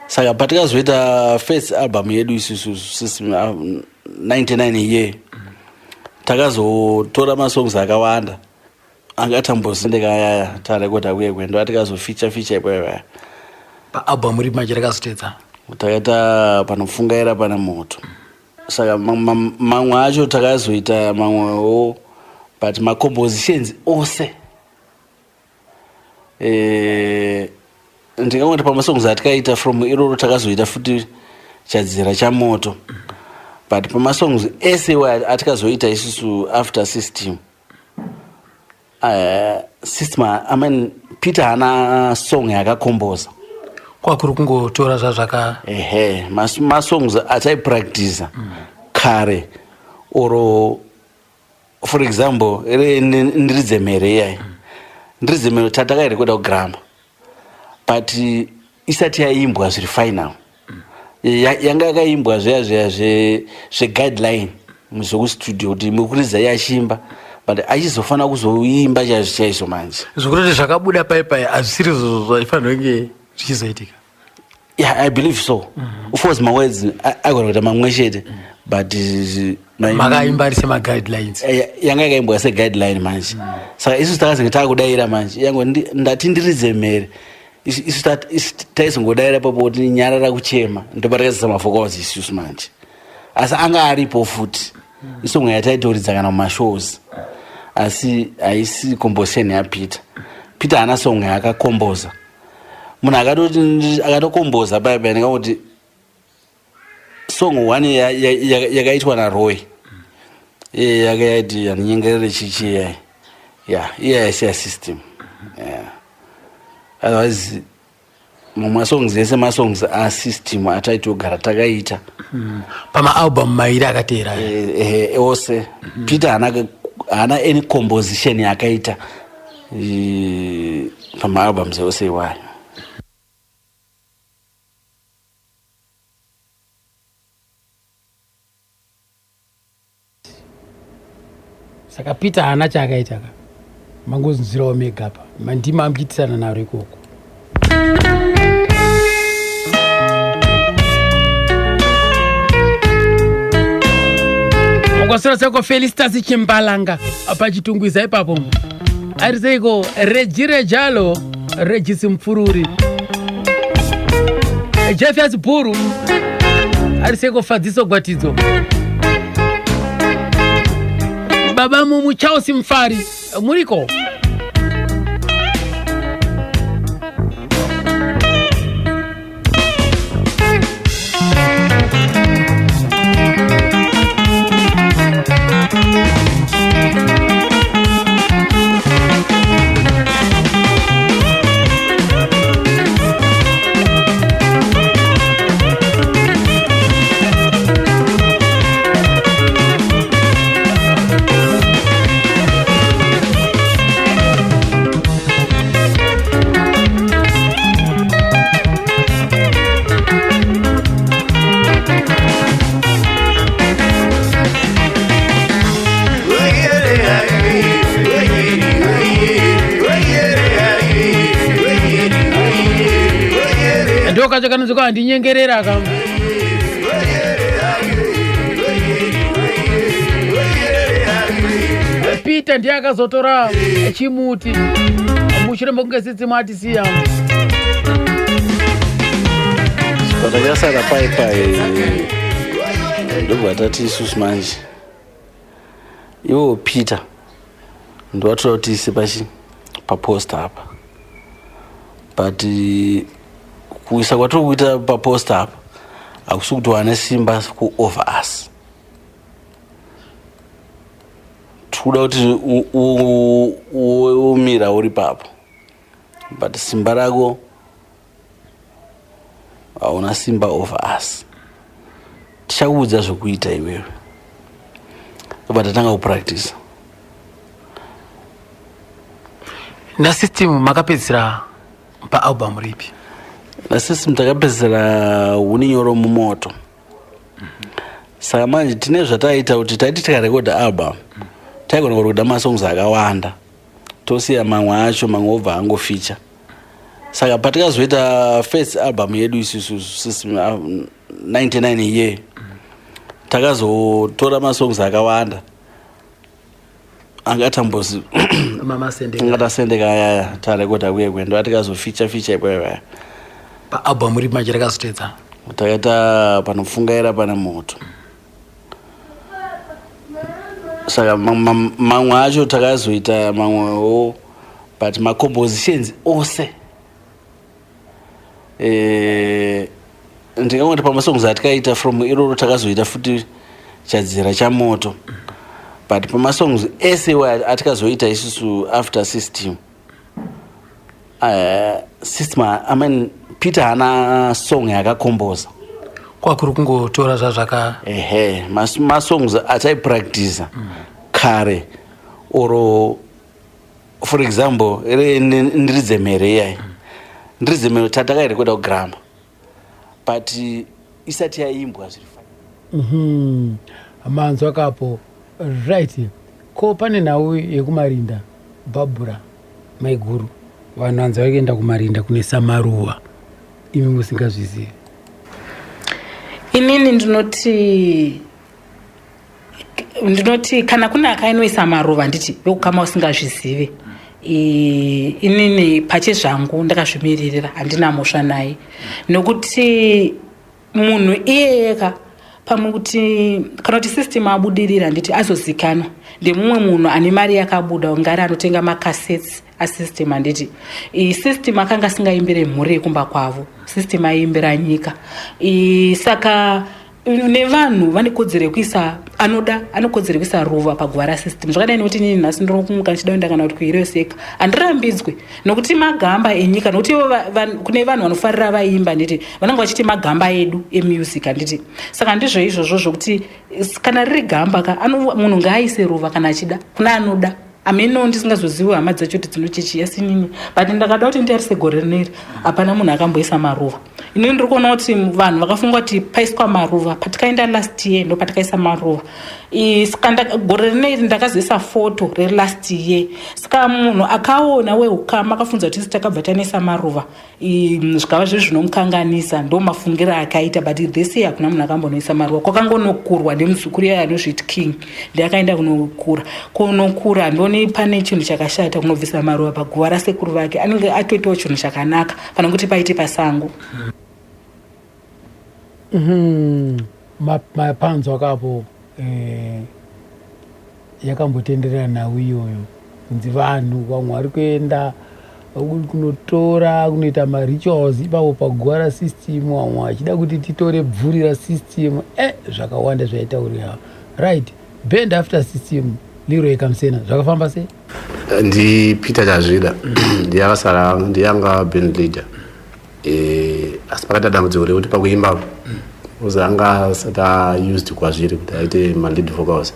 Saka patikazoita first album yedu isusu, system 99 year, takazotora masongs akawanda angatambosendeka ayaya tarekodha kuye kwendo, atikazoficha ficha ipoyo. Paalbum ripi manje rakazotedza? Takaita Panofungaira Pane Moto. Saka mamwe acho takazoita mamwewo, but macompositions ose, ndingangoti pamasongs atikaita from iroro, takazoita futi Chadzira Chamoto, but pamasongs ese atikazoita isusu after System, System, I mean, Peter haana song yakakomboza. Kwakuri kungotora zvazvaka. Ehe, masongs ataipractisa kare, oro for example Ndiridze Mhere iyai, Ndiridze Mhere tatakairekoda kugirama, but isati yaimbwa zviri final. Yanga yakaimbwa zviya zviya zveguideline zvokustudio kuti mukuridza yachimba, but achizofanira kuzoimba chaizvo chaizvo manje. Zvokutoti zvakabuda pai pai hazvisiri izvo zvaifanira kunge zvichizoitika. Yeah, I believe so. Of course mawords agona kuita mamwe chete, but Makaimba ari semaguidelines. Yanga yakaimbwa seguideline manje. Saka isusu takazenge taakudayira manje, yango ndati Ndiridze Mhere, isu taizongodayira papo kuti nyarara kuchema, ndopatakazisa mavocals isusu manje. Asi anga aripo futi isong yataitoridza kana mumashows, asi haisi composition yaPeter. Peter haana song yaakakomboza. Munhu akatoti akatokomboza paya paya, ndingangoti song one yakaitwa naRoy, iye yake yaiti Handinyengerere chichi iyai ya, iye yaisiya System, yeah. Otherwise mamwe masongs ese masongs aSystem ataitogara takaita. Pamaalbum mairi akateera. Ose Peter haana any composition yakaita pamaalbums ose iwayo. Saka Peter haana chaakaita ka, mangozinzirawo mega pa mandima amuchiitisana naro ikoko. Mukosera seko Felicitas Chimbalanga pachitungwiza ipapo, ari seiko Reji Rejalo, Regis Mupfururi, Jeffias Bhuru, ari seiko Fadziso Gwatidzo, baba Mumu, Charles Mfari, muriko? Ndo kacho kanonzi ko handinyengerera ka. Peter ndiye akazotora chimuti mushure mekunge System atisiya. Patakasara pai pai, ndobva tati isusu manje, iwo Peter ndowatoda kuti tiise pachi paposter apa, but kuisa kwatiri kuita paposter apa hakusi kuti wane simba kuover us. Tikuda kuti umira uri papo, but simba rako hauna simba over us. Tichakuudza zvokuita iwewe. Tobva tatanga kupractice. NaSystem makapedzisira paalbum ripi? NaSystem takapedzisira Huni Nyoro Mumoto. Saka manje tine zvataiita kuti taiti tikarekodha album, taigona kurekodha masongs akawanda, tosiya mamwe acho, mamwe obva angoficha. Saka patikazoita first album yedu isusu System 99 year, takazotora masongs akawanda angatambozi Mamasendeka. Angatasendeka ayaya tarekodha kuye kuye, ndo atikazoficha ficha ipayo paya. Paalbum ripi manje rakazotedza? Takaita Panofungaira Pane Moto. Saka mamwe acho takazoita mamwewo, but macompositions ose, ndingangoti pamasongs atikaita from iroro, takazoita futi Chadzira Chamoto, but pamasongs ese atikazoita isusu after System, System, I mean Peter haana song yakakomboza. Kwakuri kungotora zvazvaka. Ehe, masongs ataipractisa kare, oro for example Ndiridze Mhere iyai, Ndiridze Mhere tatakairekoda kugrama, but isati yaimbwa zviri fine. Manzwa kapo. Right, ko pane nhau yekumarinda, Bhabhura maiguru, vanhu vanzi vakuenda kumarinda kunoisa maruva imi musingazvizivi? Inini ndinoti kana kune akainoisa maruva, nditi vekukama usingazvizivi, inini pachezvangu ndakazvimiririra, handina mhosva naye, nokuti munhu iyeyeka pamwe kuti kana kuti System abudirira, handiti azozikanwa ndemumwe munhu ane mari yakabuda, ungari anotenga macassettes aSystem, handiti System akanga asingaimbire mhuri yekumba kwavo, System aiimbira nyika. Saka nevanhu vane kodzero yekuisa, anoda ane kodzero yekuisa ruva paguva raSystem. Zvakadai nekuti inini nhasi ndinokumuka ndichida kuenda kana kuti kuHeroes Acre, handirambidzwe, nokuti magamba enyika, nokuti ivo kune vanhu vanofarira vaimba, handiti vanenge vachiti magamba edu emusic, handiti? Saka ndizvo izvozvo zvokuti kana riri gamba ka, munhu ngaaise ruva kana achida, kuna anoda. Ameno ndisingazozivi hama dzacho kuti dzinochechi yasinini, but ndakada kuti nditarise gore rineri, hapana munhu akamboisa maruva. Inini ndiri kuona kuti vanhu vakafunga kuti paiswa maruva patikaenda last year, ndo patikaisa maruva. Saka gore rineri ndakazoisa foto relast year, saka munhu akaona weukama akafunza kuti isi takabva tanoisa maruva, zvikava zviri zvinomukanganisa, ndo mafungiro akaita. But this year hakuna munhu akambonoisa maruva, kwakangonokurwa nemuzukuru yayo anozviti King, ndiakaenda kunokura kunokura. Handioni pane chinhu chakashata kunobvisa maruva paguva rasekuru vake, anenge atoitawo chinhu chakanaka pane kuti paite pasango. Mapanzwa kapo, yakambotenderera nhau iyoyo kunzi vanhu vamwe vari kuenda kunotora kunoita marituals ipapo paguva raSystem, vamwe vachida kuti titore bvuri raSystem, zvakawanda zvaitaurira. Right, band after System, Leroy Kamsena, zvakafamba sei? NdiPeter Chazvida, ndiye akasara, ndiye anga band leader. Asi pakaita dambudziko rekuti pakuimba uzi anga asati aused kwazviri kuti aite malead vocals.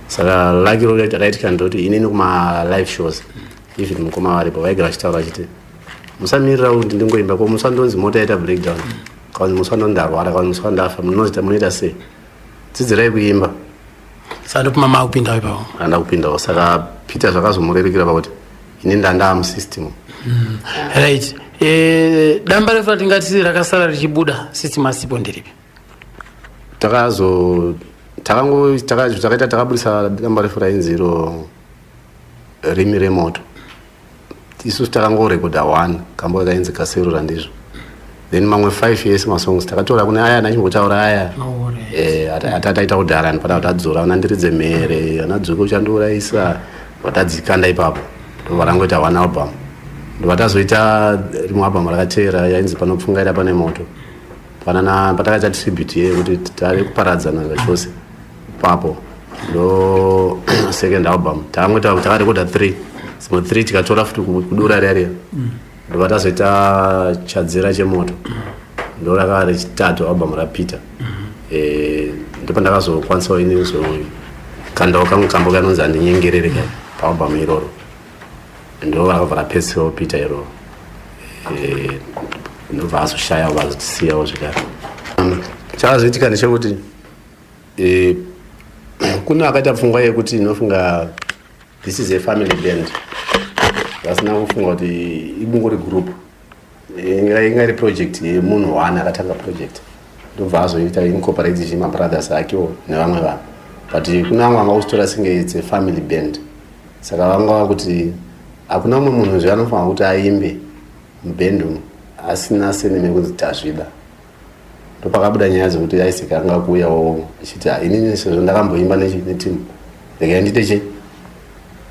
Saka lucky rakaitika ndoti inini kuma-live shows, even mukoma varipo, vaigara vachitaura vachiti musamirira kuti ndingoimba, ko musandonzi mota yaita breakdown, kana musandondarwara, kana musandafa, munozita munoita sei? Dzidzirai kuimba. Saka ndopima maakupindawo ipapo? Anda kupindawo. Saka Peter zvakazomurerukira pakuti ini ndandaa musystem. Right. E, damba refu ratingati rakasara richibuda system asipo nderipi? Takazo takango takaita takabudisa damba refu rainzi iro Rimi Remoto. Isusu takangorekodha one kambo kainzi Kaserura ndizvo. Then mamwe 5 years masongs takatora kune aya anachimbotaura aya eh, atataita kudhara ndipata kuti adzora ana Ndiridze Mhere, ana Dzuka Uchandiurayisa, vatadzikanda ipapo ndobva rangoita one album. Ndobva tazoita rimwe album rakateera yainzi Panopfungaira Pane Moto. Panana patakaita tribute yekuti tave kuparadzana zvachose ipapo ndo second album takangoita takarekodha 3 dzimwe 3 tikatora futi kudura riya riya. Ndobva tazoita Chadzera Chemoto, ndo rakava rechitatu album raPeter. Eh, ndopandakazokwanisawo ini kuzokandawo kamwe kambo kanonzi Handinyengerere kai paalbum iroro. Ndo rakabva rapedzisirawo Peter iroro. Eh, ndobva azoshaya vazotisiyawo zvekare. Chakazoitika ndechekuti eh, kune akaita pfungwa yekuti inofunga this is a family band, vasina kufunga kuti ibungori group inga iri project yemunhu one akatanga project, ndobva azoita incorporate chi mabrothers akewo nevamwe vanhu. But kune vamwe vanga kuchitora senge it's a family band, saka vanga vakuti hakuna mumwe munhu zve anofanira kuti aimbe mubhendi umu asina surname yekunzi Tazvida. Ndopakabuda nyaya dzekuti Isaac anga kuuyawo achiti, "Ah, inini sezvo ndakamboimba neteam, regai ndiite chi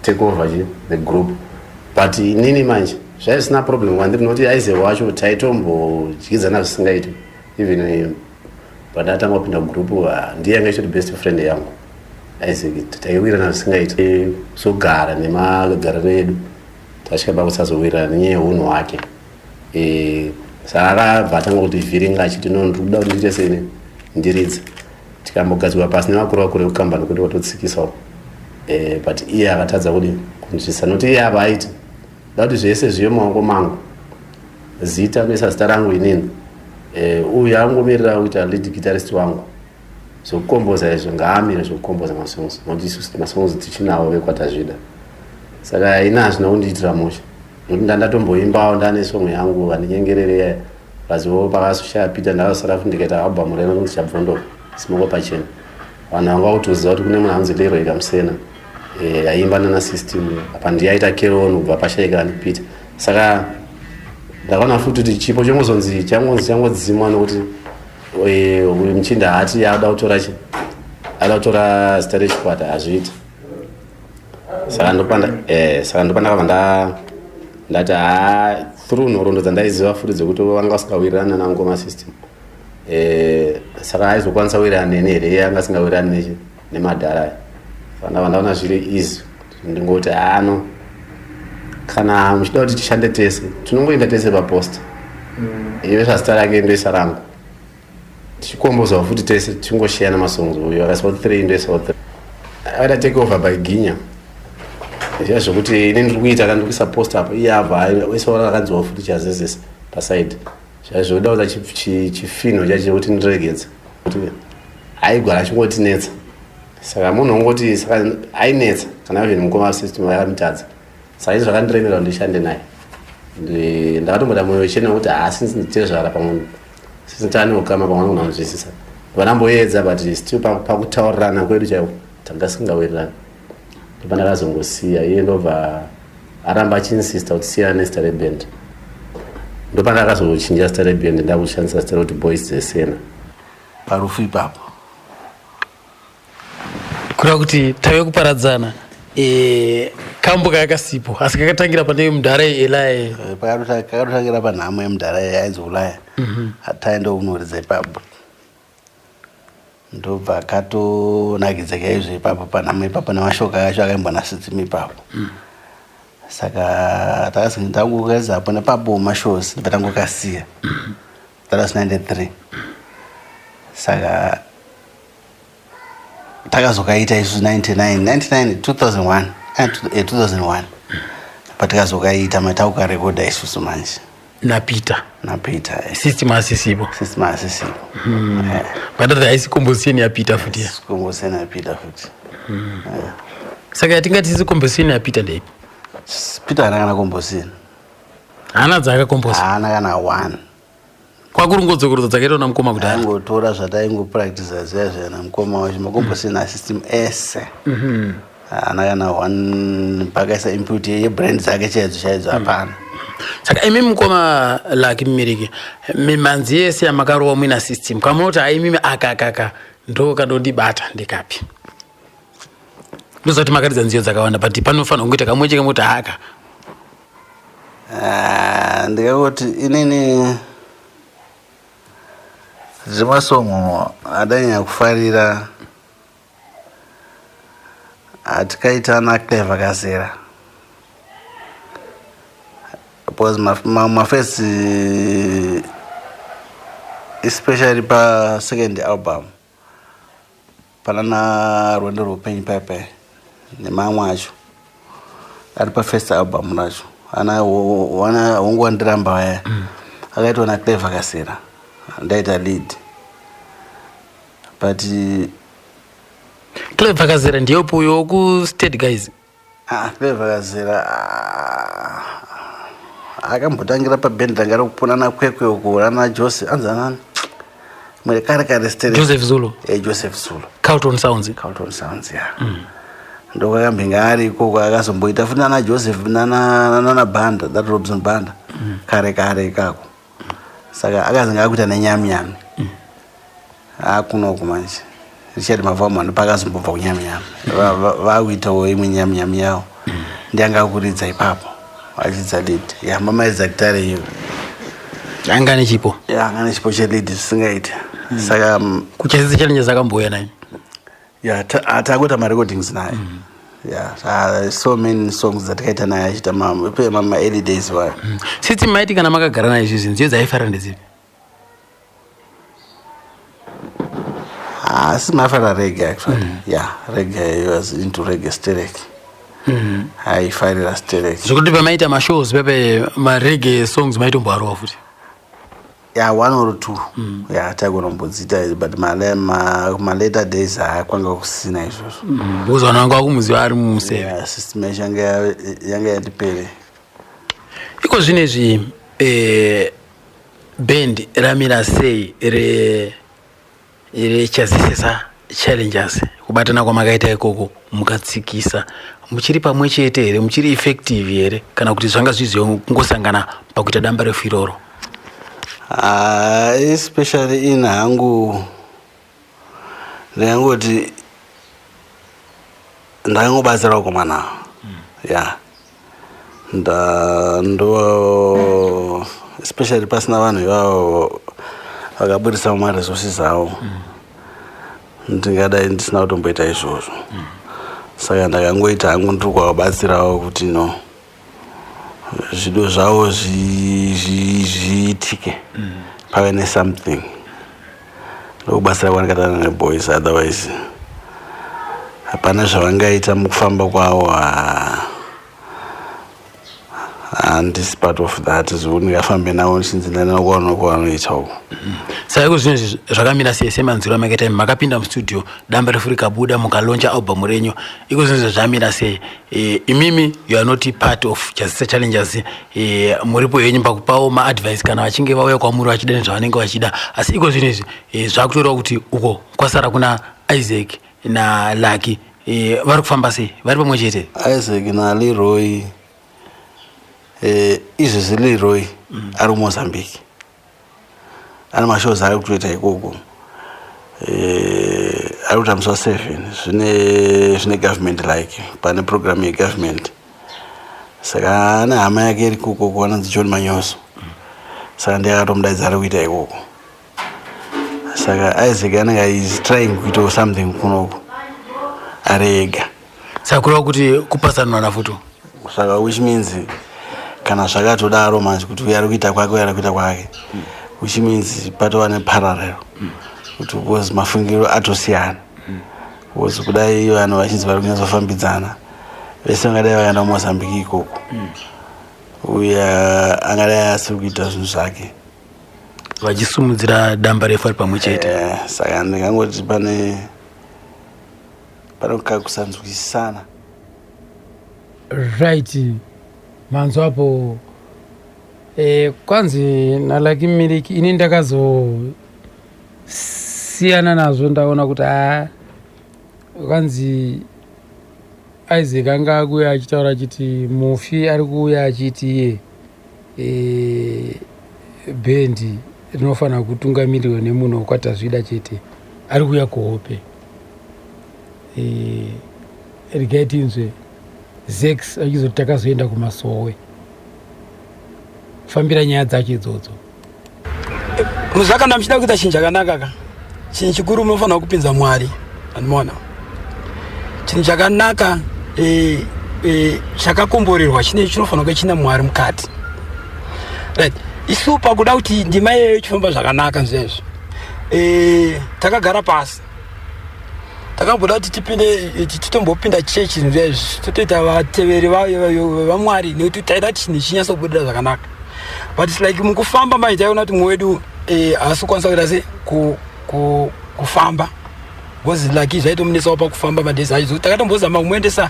take over chi the group." But inini manje zvaisina problem kwandiri nokuti Isaac wacho taitombodyidzana zvisingaiti. Even pandatanga kupinda group, ah, ndiye anga ichiti best friend yangu Isaac. Taiwirana zvisingaiti. Sogara nemagariro edu tasvika pakusazowirirana nenyaya yeunhu hwake. Eh, saka akabva atanga kutivhiringa achiti, "No, ndiri kuda kuti ndiite seni ndiridze." Tikambogadzirwa pasi nevakuru vakuru vekukambani kuti vatotsikisawo. Eh, but iye akatadza kudi kunzwisisa nokuti iye apa aiti da kuti zvese zvive mumaoko mangu, zita kuisa zita rangu inini. Eh, uyu angomirira kuita lead guitarist wangu, zvokukomboza izvo ngaamire zvokukomboza masongs nokuti isusu masongs tichinawo vekwaTazvida. Saka ina hazvina kundiitira mushe nokuti ndandatomboimbawo ndane song yangu Handinyengerere. Vazivo pakazoshaya Peter, ndakazosara futi ndikaita album reno kunzi Chabvondoro Simoko Pachena. Vanhu vanga kutoziva kuti kune munhu anonzi Leroy Kamusena, eh, aimba nana System. Apa ndiye carry on kubva pashaika Peter. Saka ndakaona futi kuti chipo chongozonzi changonzi changodzimwa nokuti eh, uyu muchinda haati ada kutora chi ada kutora zita rechikwata, hazviiti. Saka ndopanda eh, saka ndopandakabva ndati ha, through nhoroondo dzandaiziva futi dzekuti vanga vasingawirirana nangoma System, eh, saka aizokwanisa wirirana neni here iye anga asingawirirani nechi nemadhara aya? Saka ndabva ndaona zviri easy ndingoti, hano kana muchida kuti tishande tese, tinongoenda tese paposter, iwe zita rake ndoisa rangu, tichikombozawo futi tese, tichingoshiyana masongs. Uyu akaisawo 3, ndoisawo 3. Akaita take over by Ginya zviya zvokuti ini ndiri kuita kana ndiri kuisa poster apo, iye abva oisawo rakanziwa futi Chazezesa paside. Zviya zvokuda kuita chifinho chacho chekuti ndiregedze kuti aigwara achingotinetsa. Saka munhu ongoti saka ainetsa kana even mukoma System vakamutadza. Saka izvi zvakandiremera kuti ndishande naye. Ndakatomboita mwoyo chena kuti haasi nditezvara pamwe sisi tane ukama, pamwe anogona kunzwisisa. Vanamboedza, but still pakutaurirana kwedu chaiko tanga singawirirani. Ndopandakazongosiya. Iye ndobva aramba achiinsista kuti siyana nezita reband. Ndopandakazochinja zita reband, ndakushandisa zita rekuti Boys Dzesena. Parufu ipapo. Kureva kuti tave kuparadzana, e, kambo kakasipo asi kakatangira pane mudhara Elai. Kakatotangira panhamo yemudhara yainzi Ulaya. Ataenda kunoridza ipapo, ndobva katonakidza chaizvo ipapo panhamo ipapo nemashoko acho akaimbwa naSystem ipapo. Saka tangokazapo nepapo mashows, ndobva tangokasiya. That was 93. Saka takazokaita isu 99 99 2001, 2001 patikazokaita mataukarekodha isusu manje. NaPeter. NaPeter. System asisipo. System asisipo. Batati haisi composition yaPeter futi ya? Composition yaPeter futi. Saka yatingati isi composition yaPeter ndeipi? Peter haana kana composition. Haana dzaakakomposa? Haana kana one. Kwakuri ngodzokerodza dzakaitwa namukoma kudhara. Aingotora zvataingopractiza zviya zviya namukoma wacho makomposi nasystem ese. Haana kana one pakaisa input yebrand dzake chaidzo chaidzo hapana. Saka imi mukoma Lucky Mumiriki, mimhanzi yese yamakarowa muina system, kamunoti hai imimi aka aka aka ndo kanondibata ndekapi? Ndoziva kuti makaridza nziyo dzakawanda but panofanira kungoita kamwe chete kamwe kuti haka. Ah, ndikangoti inini zvemasongo adanyanya kufarira atikaita ana Clever Kazera because mafirst especially pasecond album panana rwendo rweupenyu paipai nemamwe acho ari pafirst album racho ana hongu wandiramba vaya akaitwa naClever Kasera ndaita lead but Clever Kazera ndiye upi uyo wekustate guys? Ah, Clever Kazera ah, akambotangira pabhendi ranga rikupona nakwekwe uko rana Jose anzi anani mwere kare kare stere Joseph Zulu. Eh, Joseph Zulu. Carlton Sounds. Carlton Sounds ya. Ndokakambinga ari ikoko akazomboita futi nana Joseph nana nana Banda that Robson Banda kare kare ikako. Saka akazenge akuita nenyaminyami. Akunoku manje. Richard Mavamwa ndopakazombobva kunyaminyami. Vakuitawo imwe nyaminyami yavo. Ndianga akuridza ipapo. Achidza lead. Ya mama aidza gitare iyo. Anga ane chipo. Ya anga ane chipo chelead zvisingaiti. Saka kuchasisa challenges akambouya naye. Ya takuita marecordings naye. Yeah, so many songs dzatakaita naye achiita ma early days wayo. Sisi maiti kana makagara naye izvizvi nziyo dzaifarira ndedzipi? Asi mafara reggae actually. Yeah, reggae, he was into reggae sterek. Aifarira sterek. Zvekuti pamaita mashows pepe mareggae songs maitomboarowa futi? Yeah, one or two. Yeah, tagonombodziita but ma later days hakwanga kusina izvozvo. Because vanhu vanga vakumuziva ari mumuseve. Yeah, system yacho yanga yatipere. Iko zvinezvi band ramira sei rechazisesa Challengers? Kubatana kwamakaita ikoko mukatsikisa muchiri pamwe chete here, muchiri effective here, kana kuti zvanga zvizivo kungosangana pakuita damba refu iroro? Ah, especially in hangu ndingangoti ndakangobatsira vakomana ya nda ndo especially pasina vanhu ivavo vakaburisa maresources avo ndingadai ndisina kutomboita izvozvo. Saka ndakangoita hangu ndiri kuvabatsirawo kuti no zvido zvavo zviitike pave nesomething ndokubatsira kwandikatana neboys. Otherwise hapana zvavangaita mukufamba kwavo. Handisi part of that zvekuti ndingafambe navo ndichinzi ndanakuwana kwavanoita uko. Saka iko zvinezvi zvakamira sei semanzwiro amakaita imi makapinda mustudio, damba refu rikabuda, mukalauncha album renyu? Iko zvinezvi zvamira sei? Imimi you are not part of Chazisa Challengers, muripo henyu pakupawo maadvice kana vachinge vauya kwamuri vachida nezvavanenge vachida, asi iko zvinezvi zvakutoreva kuti uko kwasara kuna Isaac naLucky, vari kufamba sei? Vari pamwe chete? Isaac naLeroy, izvezvi Leroy ari kuMozambique, ane mashows ari kutoita ikoko. Ari kuita musi wa7 zvine government, like pane program yegovernment. Saka ane hama yake iri ikoko anonzi John Manyoso, saka ndiye akatomudaidza ari kuita ikoko. Saka Isaac anenge is trying kuitawo something kunoko ari ega. Saka kureva kuti kupasanurana futi? Saka which means kana zvakatodaro manje kuti uyo ari kuita kwake, uyo ari kuita kwake, which means patova neparallel kuti because mafungiro atosiyana, because kudai vanhu vachinzi vari kunyatsofambidzana vese vangadai vakaenda kuMozambique ikoko, uye angadai asiri kuita zvinhu zvake vachisumudzira damba refu ari pamwe chete. Saka ndingangoti pane kakusanzwisisana. Right, manzwa apo. Eh, kwanzi naLucky Miliki, ini ndakazosiyana nazvo, ndaona kuti a kwanzi Isaac anga akuuya achitaura achiti mufi ari kuuya achiti iye bhendi rinofanira kutungamirirwa nemunhu wekwaTazvida chete, ari kuuya kuhope. Regai tinzwe Zex achizoti takazoenda kumasowe kufambira nyaya dzacho idzodzo. Muzvakana muchida kuita chinhu chakanaka ka, chinhu chikuru munofanira kupinza Mwari. Andimona chinhu chakanaka chakakomborerwa chine chinofanira kunge china Mwari mukati, right? Isu pakuda kuti ndima iyoyo ichifamba zvakanaka zvezvo, takagara pasi, takamboda kuti tipinde, titombopinda chechi zvezvi, totoita vateveri vaMwari, nekuti taida kuti chinhu chinyatsobudira zvakanaka. But its like mukufamba manje taiona kuti mumwe wedu haasi kukwanisa kuita se kufamba, because like zvaitomunetsawo pakufamba madhezi acho. Takatombozama kumuendesa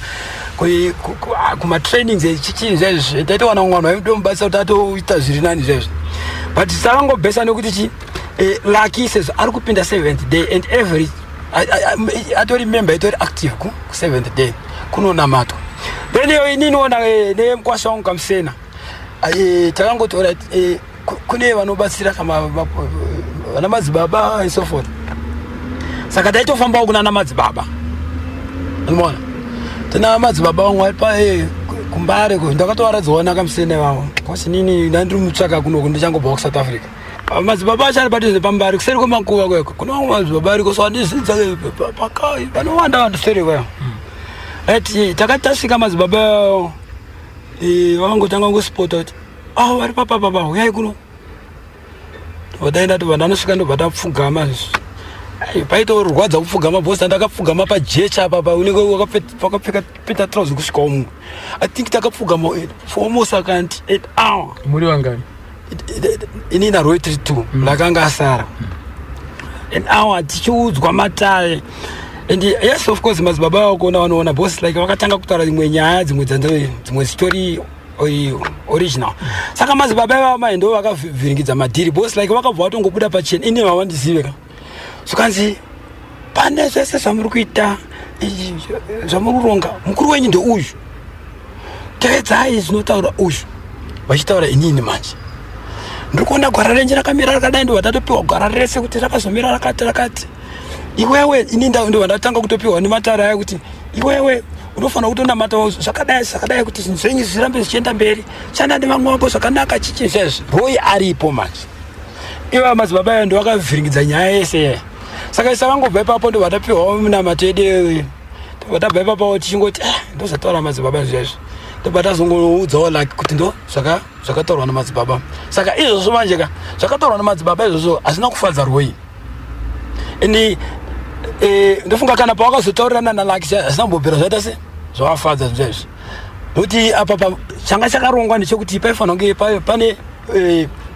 kumatrainings echichii zvezvi, taitowana mumwe vanhu vaitomubatsira kuti atoita zviri nani zvezvi. But takangobhesa nekuti chi Lucky sezvo ari kupinda Seventh Day and every atori member itori active ku Seventh Day kunonamatwa. Then iyo ininiona nemukwasha wangu kamusena, takangoti alright, kune vanobatsira kama vana madzibaba and so forth. Saka taitofambawo kunana madzibaba. Anoona tina madzibaba vamwe vari pa kuMbare ko, ndakatovaradzawo kamusene vavo kwasi nini ndandiri mutsvaka kunoku, ndichangobva kuSouth Africa. Madzibaba acho ari padhuze paMbare, kuseri kwemakuva kweko kune vamwe madzibaba ariko, so handizvidza pakai vanowanda vanhu seri kwayo, right? Takati tasvika, madzibaba vangotanga ngosipota kuti avo vari papapapa, uyai kuno. Tobva tobva ndanosvika, ndobva tapfugama. Paitorwadza kupfugama bhosi, ndakapfugama pajecha apa pa unenge wakapfeka peta trouser kusvika umu. I think takapfugama for almost akanti 8 hour. Muri wangani? Ini naRoy 32, lakanga asara an hour tichiudzwa matare. And yes, of course, madzibaba vakuona vanoona boss, like vakatanga kutaura imwe nyaya, dzimwe dzimwe zitori original. Saka madzibaba ivava mai ndo vakavhiringidza madhiri boss, like vakabva vatongobuda pachena, ini havandizive ka. Zvikanzi pane zvese zvamuri kuita, zvamuri kuronga, mukuru wenyu ndeuyu, tevedzai zvinotaura uyu. Vachitaura inini manje ndiri kuona gwara renje rakamira rakadai, ndobva tatopiwa gwara rese kuti rakazomira rakati rakati. Iwewe, ini ndobva ndatanga kutopiwa nematare aya kuti iwewe unofanira kutonamata zvakadai zvakadai kuti zvinhu zvenyu zvirambe zvichienda mberi, shanda nevamwe vako zvakanaka, chichi zvezvi. Roy aripo manje, iva madzibaba ayo ndovakavhiringidza nyaya yese. Saka isa vangobva ipapo, ndobva tapiwawo minamato yedu, ndobva tabva ipapo tichingoti, ah, ndozvataura madzibaba zvezvi. Ndobva tazongoudzawo like kuti ndo zvakataurwa namadzibaba. Saka izvozvo manje ka, zvakataurwa namadzibaba izvozvo hazvina kufadza Roy. And ndofunga kana pawakazotaurirana naLucky hazvina kumbobvira zvaita se zvavafadza zvezvi, nokuti apa changa chakarongwa ndechekuti paifanira kunge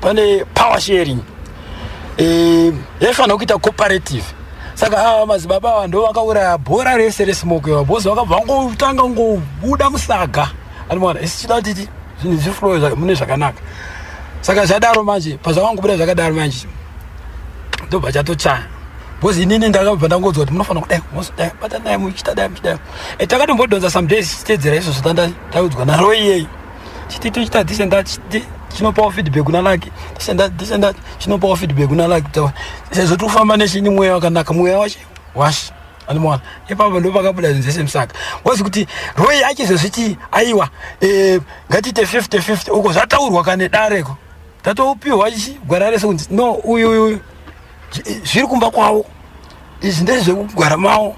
pane power sharing, yaifanira kuita cooperative. Saka ava madzibaba ava ndo vakauraya bhora rese resmoke ava bhozi, vakabva vangotanga ngobuda musaga. Anoona isi chida kuti zvinhu zviflow mune zvakanaka. Saka zvadaro manje, pazvavangobuda zvakadaro manje, ndobva chatochaya because inini ndakabva ndangodzwa kuti munofanira kudai, mozodai, batanai, muchita dai, muchidai. Takatombodhonza some days tichiteedzera izvozvo taudzwa naRoy iyei, chiti tochita this and that, chiti chinopawo feedback kuna Lucky, this and that, this and that, chinopawo feedback kuna Lucky, sezvo tiri kufamba nechini, mweya wakanaka, mweya wachi washi. Anomaona ipapo ndo pakabuda zvinhu zvese musaka wazi kuti Roy achizozviti aiwa, ngatiite 50 50 uko zvataurwa kane dareko, tatopiwa gwara rese kunzi no, uyu uyu zviri kumba kwavo, izvi ndezvekugwara mavo.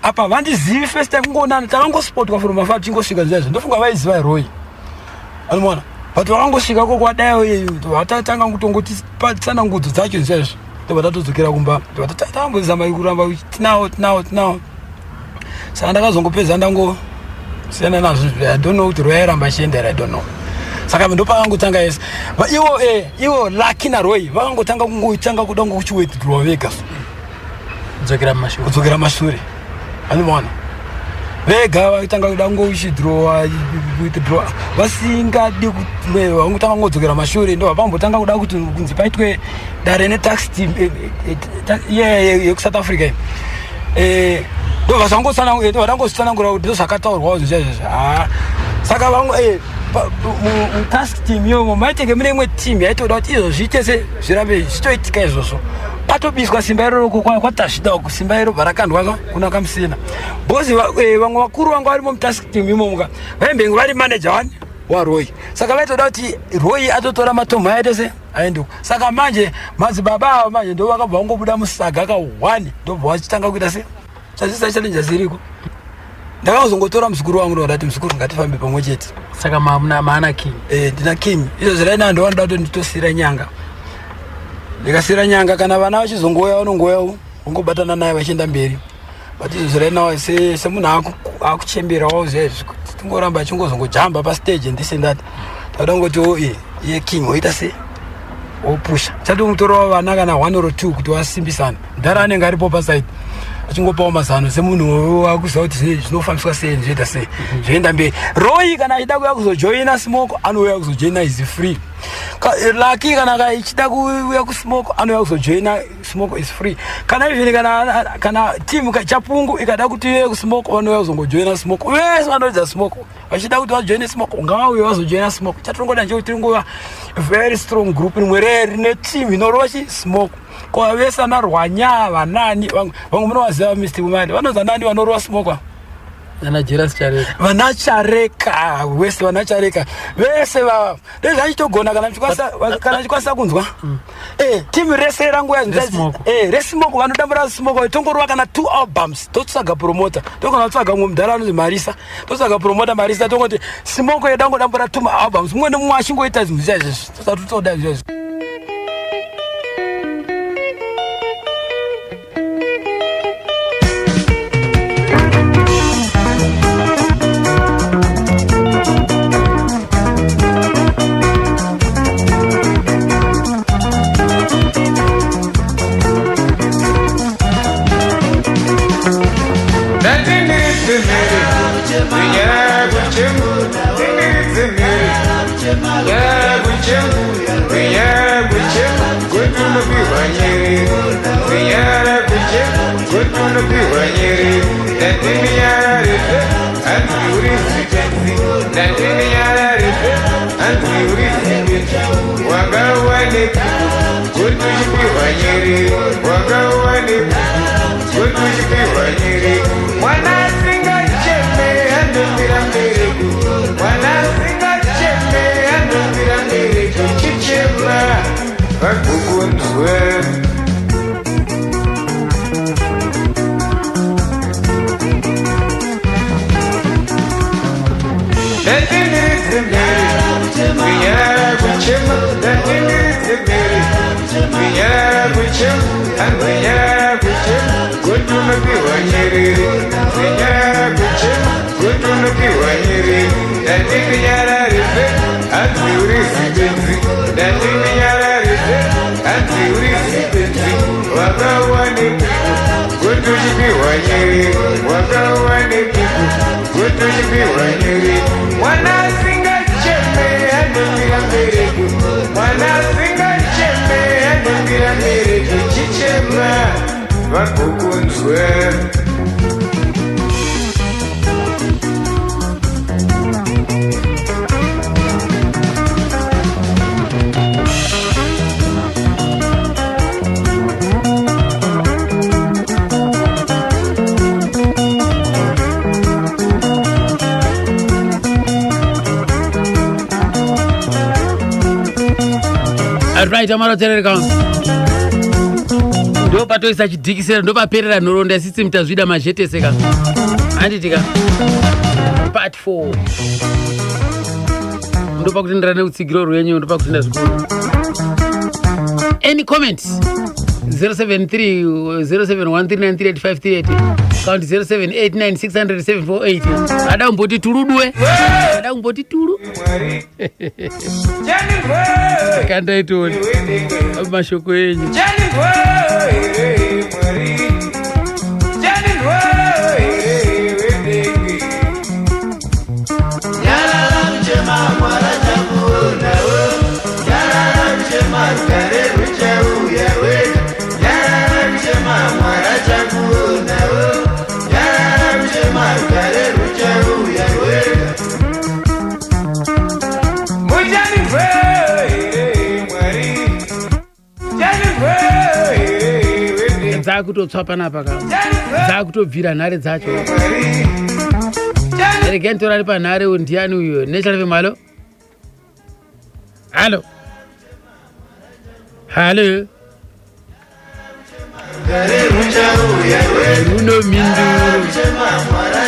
Apa vandizivi, first time kungoonana, takangosipotwa from afar tichingosvika zvaizvo. Ndofunga vaiziva Roy, anomaona, but vakangosvika koko wadai vatatanga kutongoti tsanangudzo dzacho zvaizvo, ndobva tatodzokera kumba, ndobva tambozama kuramba tinawo tinawo tinawo. Saka ndakazongopedza ndangosiyana nazvo. I don't know kuti Roy airamba achienda here, I don't know. Saka ndopakangotanga yese ivo ivo Lucky naRoy vakangotanga kungotanga kuda ngokuchiwithdraw vega. Kudzokera mumashure. Kudzokera mashure, anomaona. Vega vaitanga kuda kungochidhirowa, withdraw, vasingadi vangotanga kungodzokera mashure. Ndo vambotanga kuda kuti kunzi paitwe dare netax team yekuSouth Africa. Ndo vandangozvitsanangura kuti ndo zvakataurwawo zvinhu chaizvozvo. Ha, saka vamwe mutask team iyomo maitenge mune imwe team yaitoda kuti izvo zviite se zvirambe zvichitoitika izvozvo. Patobiswa simba iroro kwaTazvida uku, simba iro bva rakandwa kuna Kamusina, because vamwe vakuru vanga varimo mutask team imomo ka vaimbenge vari manager wani waRoy. Saka vaitoda kuti Roy atotora matomho aite se aende uko. Saka manje madzibaba ava manje ndo vakabva vangobuda musaga ka one, ndobva vachitanga kuita se chazvisa challenge ziriko. Ndakazongotora muzukuru wangu, ndokadati, "Muzukuru, ngatifambe pamwe chete." Saka maana maana king? Eh, ndina king izvo zviraina. Ndovanoda kuti nditosiyira nyanga, ndikasiyira nyanga, kana vana vachizongouya vanongouyawo vongobatana naye vachienda mberi. But izvo zvirainawo semunhu akuchemberawo zvaizvi, kuti tingoramba achingozongojamba pastage and this and that, tauda kungotiwo iye king oita se opusha chatomutorawo vana kana one or two kuti wasimbisana. Mudhara anenge aripo paside achingopawo mazano semunhu akuziva kuti zvinofambiswa sei, zvoita sei, zvoenda mberi. Roy kana achida kuuya kuzojoina Smoko, anouya kuzojoina, is free. Lucky kana ichida kuuya kuSmoko, anouya kuzojoina Smoko, is free. Kana even kana team Chapungu ikada kuti iuye kuSmoko, vanouya kuzongojoina Smoko. Vese vanoridza Smoko vachida kuti vajoine Smoko, ngavauye vazojoina Smoko. Chatiringoda ndechekuti tiringova very strong group rimwe rine team inorova chi Smoko. Kwa vese ana Rwanya, vanani vamwe munovaziva, Mr Umali, vanonzi anani vanorova Smoko? Ana Jeras Chareka. Vana Chareka vese, vana Chareka vese vava ndezvachitogona kana chikwanisa kunzwa timu rese rangu. ReSmoko. ReSmoko, vanodambura Smoko, tongorova kana two albums. Totsvaga promoter, togona kutsvaga mumwe mudhara anonzi Marisa, totsvaga promoter Marisa, tongoti Smoko yedu angodambura two albums, mumwe nemumwe achingoita zvinhu chaizvozvo, tosati toda izvozvo. Ndati ndiri kuchema, ndiri kuchema, nyara kuchema, kuti unopihwa nyere, nyara kuchema, kuti unopihwa nyere. Ndati ndinyararipe, hanzi uri zipenzi. Ndati ndinyararipe, hanzi uri zipenzi. Wakawanepi kuti uchipihwa nyere? Wakawanepi kuti uchipihwa nyere? Mwana asingacheme anofira mbereko, mwana asingacheme anofira mbereko. Chichema vagukunzwe. Ndati ndiridze mhere, nyara kuchema. Ndati ndiridze mhere, nyara kuchema, hanzi nyara kuchema, kuti unopihwa nyerere. Nyara kuchema, kuti unopihwa nyerere. Ndati ndinyararipe, hanzi uri zibenzi. Ndati ndinyararipe, hanzi uri zibenzi. Wakawanepi kuti uchipihwa nyerere? Wakawanepi kuti uchipihwa nyerere? Mwana asingacheme anofira mbereko, mwana asingacheme anofira mbereko. Chichema vagokunzwe. Right, amaraterereka, ndo patoisa chidhikisero, ndo paperera nhoroondo yaSystem Tazvida Mazhetese ka, handitika? Part 4. Ndopa kutendera neutsigiro rwenyu, ndopa kutenda zvikuru. Any comment, 073 0713938538 kaundi 0789600748. Ada kumboti turudwe, ada kumboti turu, kandaitioni mashoko enyu. Chanindwa here Mwari? Chanindwa here wedenge? Dzakutotsva panapa ka, dzakutobvira nhare dzacho. Regai nditorari panhare. Uyu ndiani uyu? National FM, hallo, hallo, hallo. Runo minduro.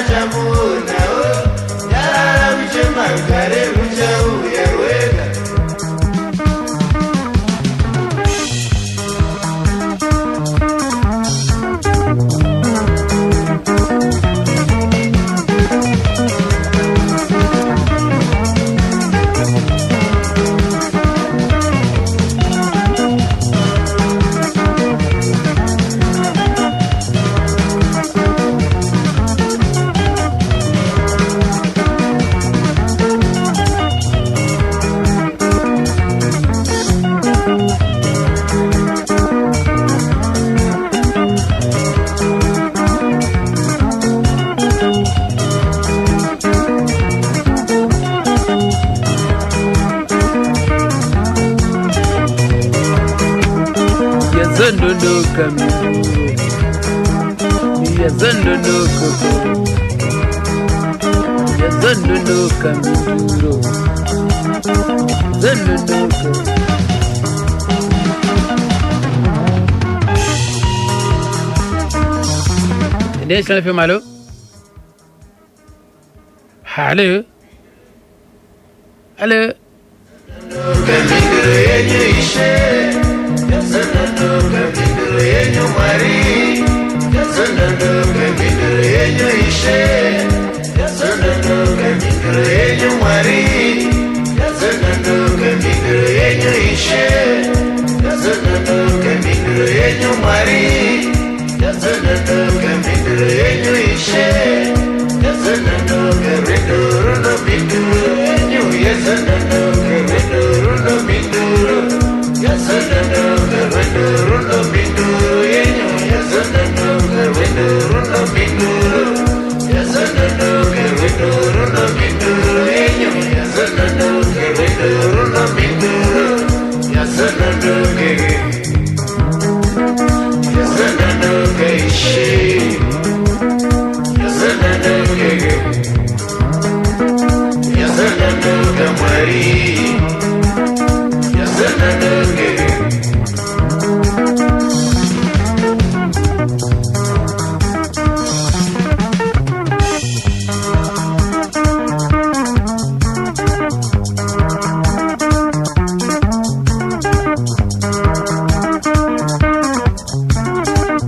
Yazondonoka minduro, yazondonoka, yazondonoka minduro, zondonoka. National FM, hallo, hallo, hallo. Mhinduro yenyu Ishe, yazondonoka mhinduro yenyu Mwari, yazondonoka mhinduro yenyu Ishe, yazondonoka mhinduro yenyu Mwari, yazondonoka mhinduro yenyu Ishe, yazondonoka mhinduro yenyu Mwari, yazondonoka mhinduro yenyu Ishe, yazondonoka rwendo runo mhinduro yenyu, yazondonoka rwendo runo mhinduro, yazondonoka rwendo runo mhinduro yenyu, yazondonoka rwendo runo mhinduro, yazondonoka rwendo runo mhinduro yenyu, yazondonoka rwendo runo mhinduro, yazondonoka, yazondonoka Ishe, yazondonoka, yazondonoka Mwari, yazondonoka.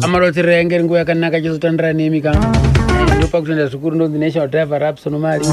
Amarotserero yange iri nguva yakanaka chizotandira nemi ka. Ndopa kutenda zvikuru. Ndonzi National Driver Rapson Mari.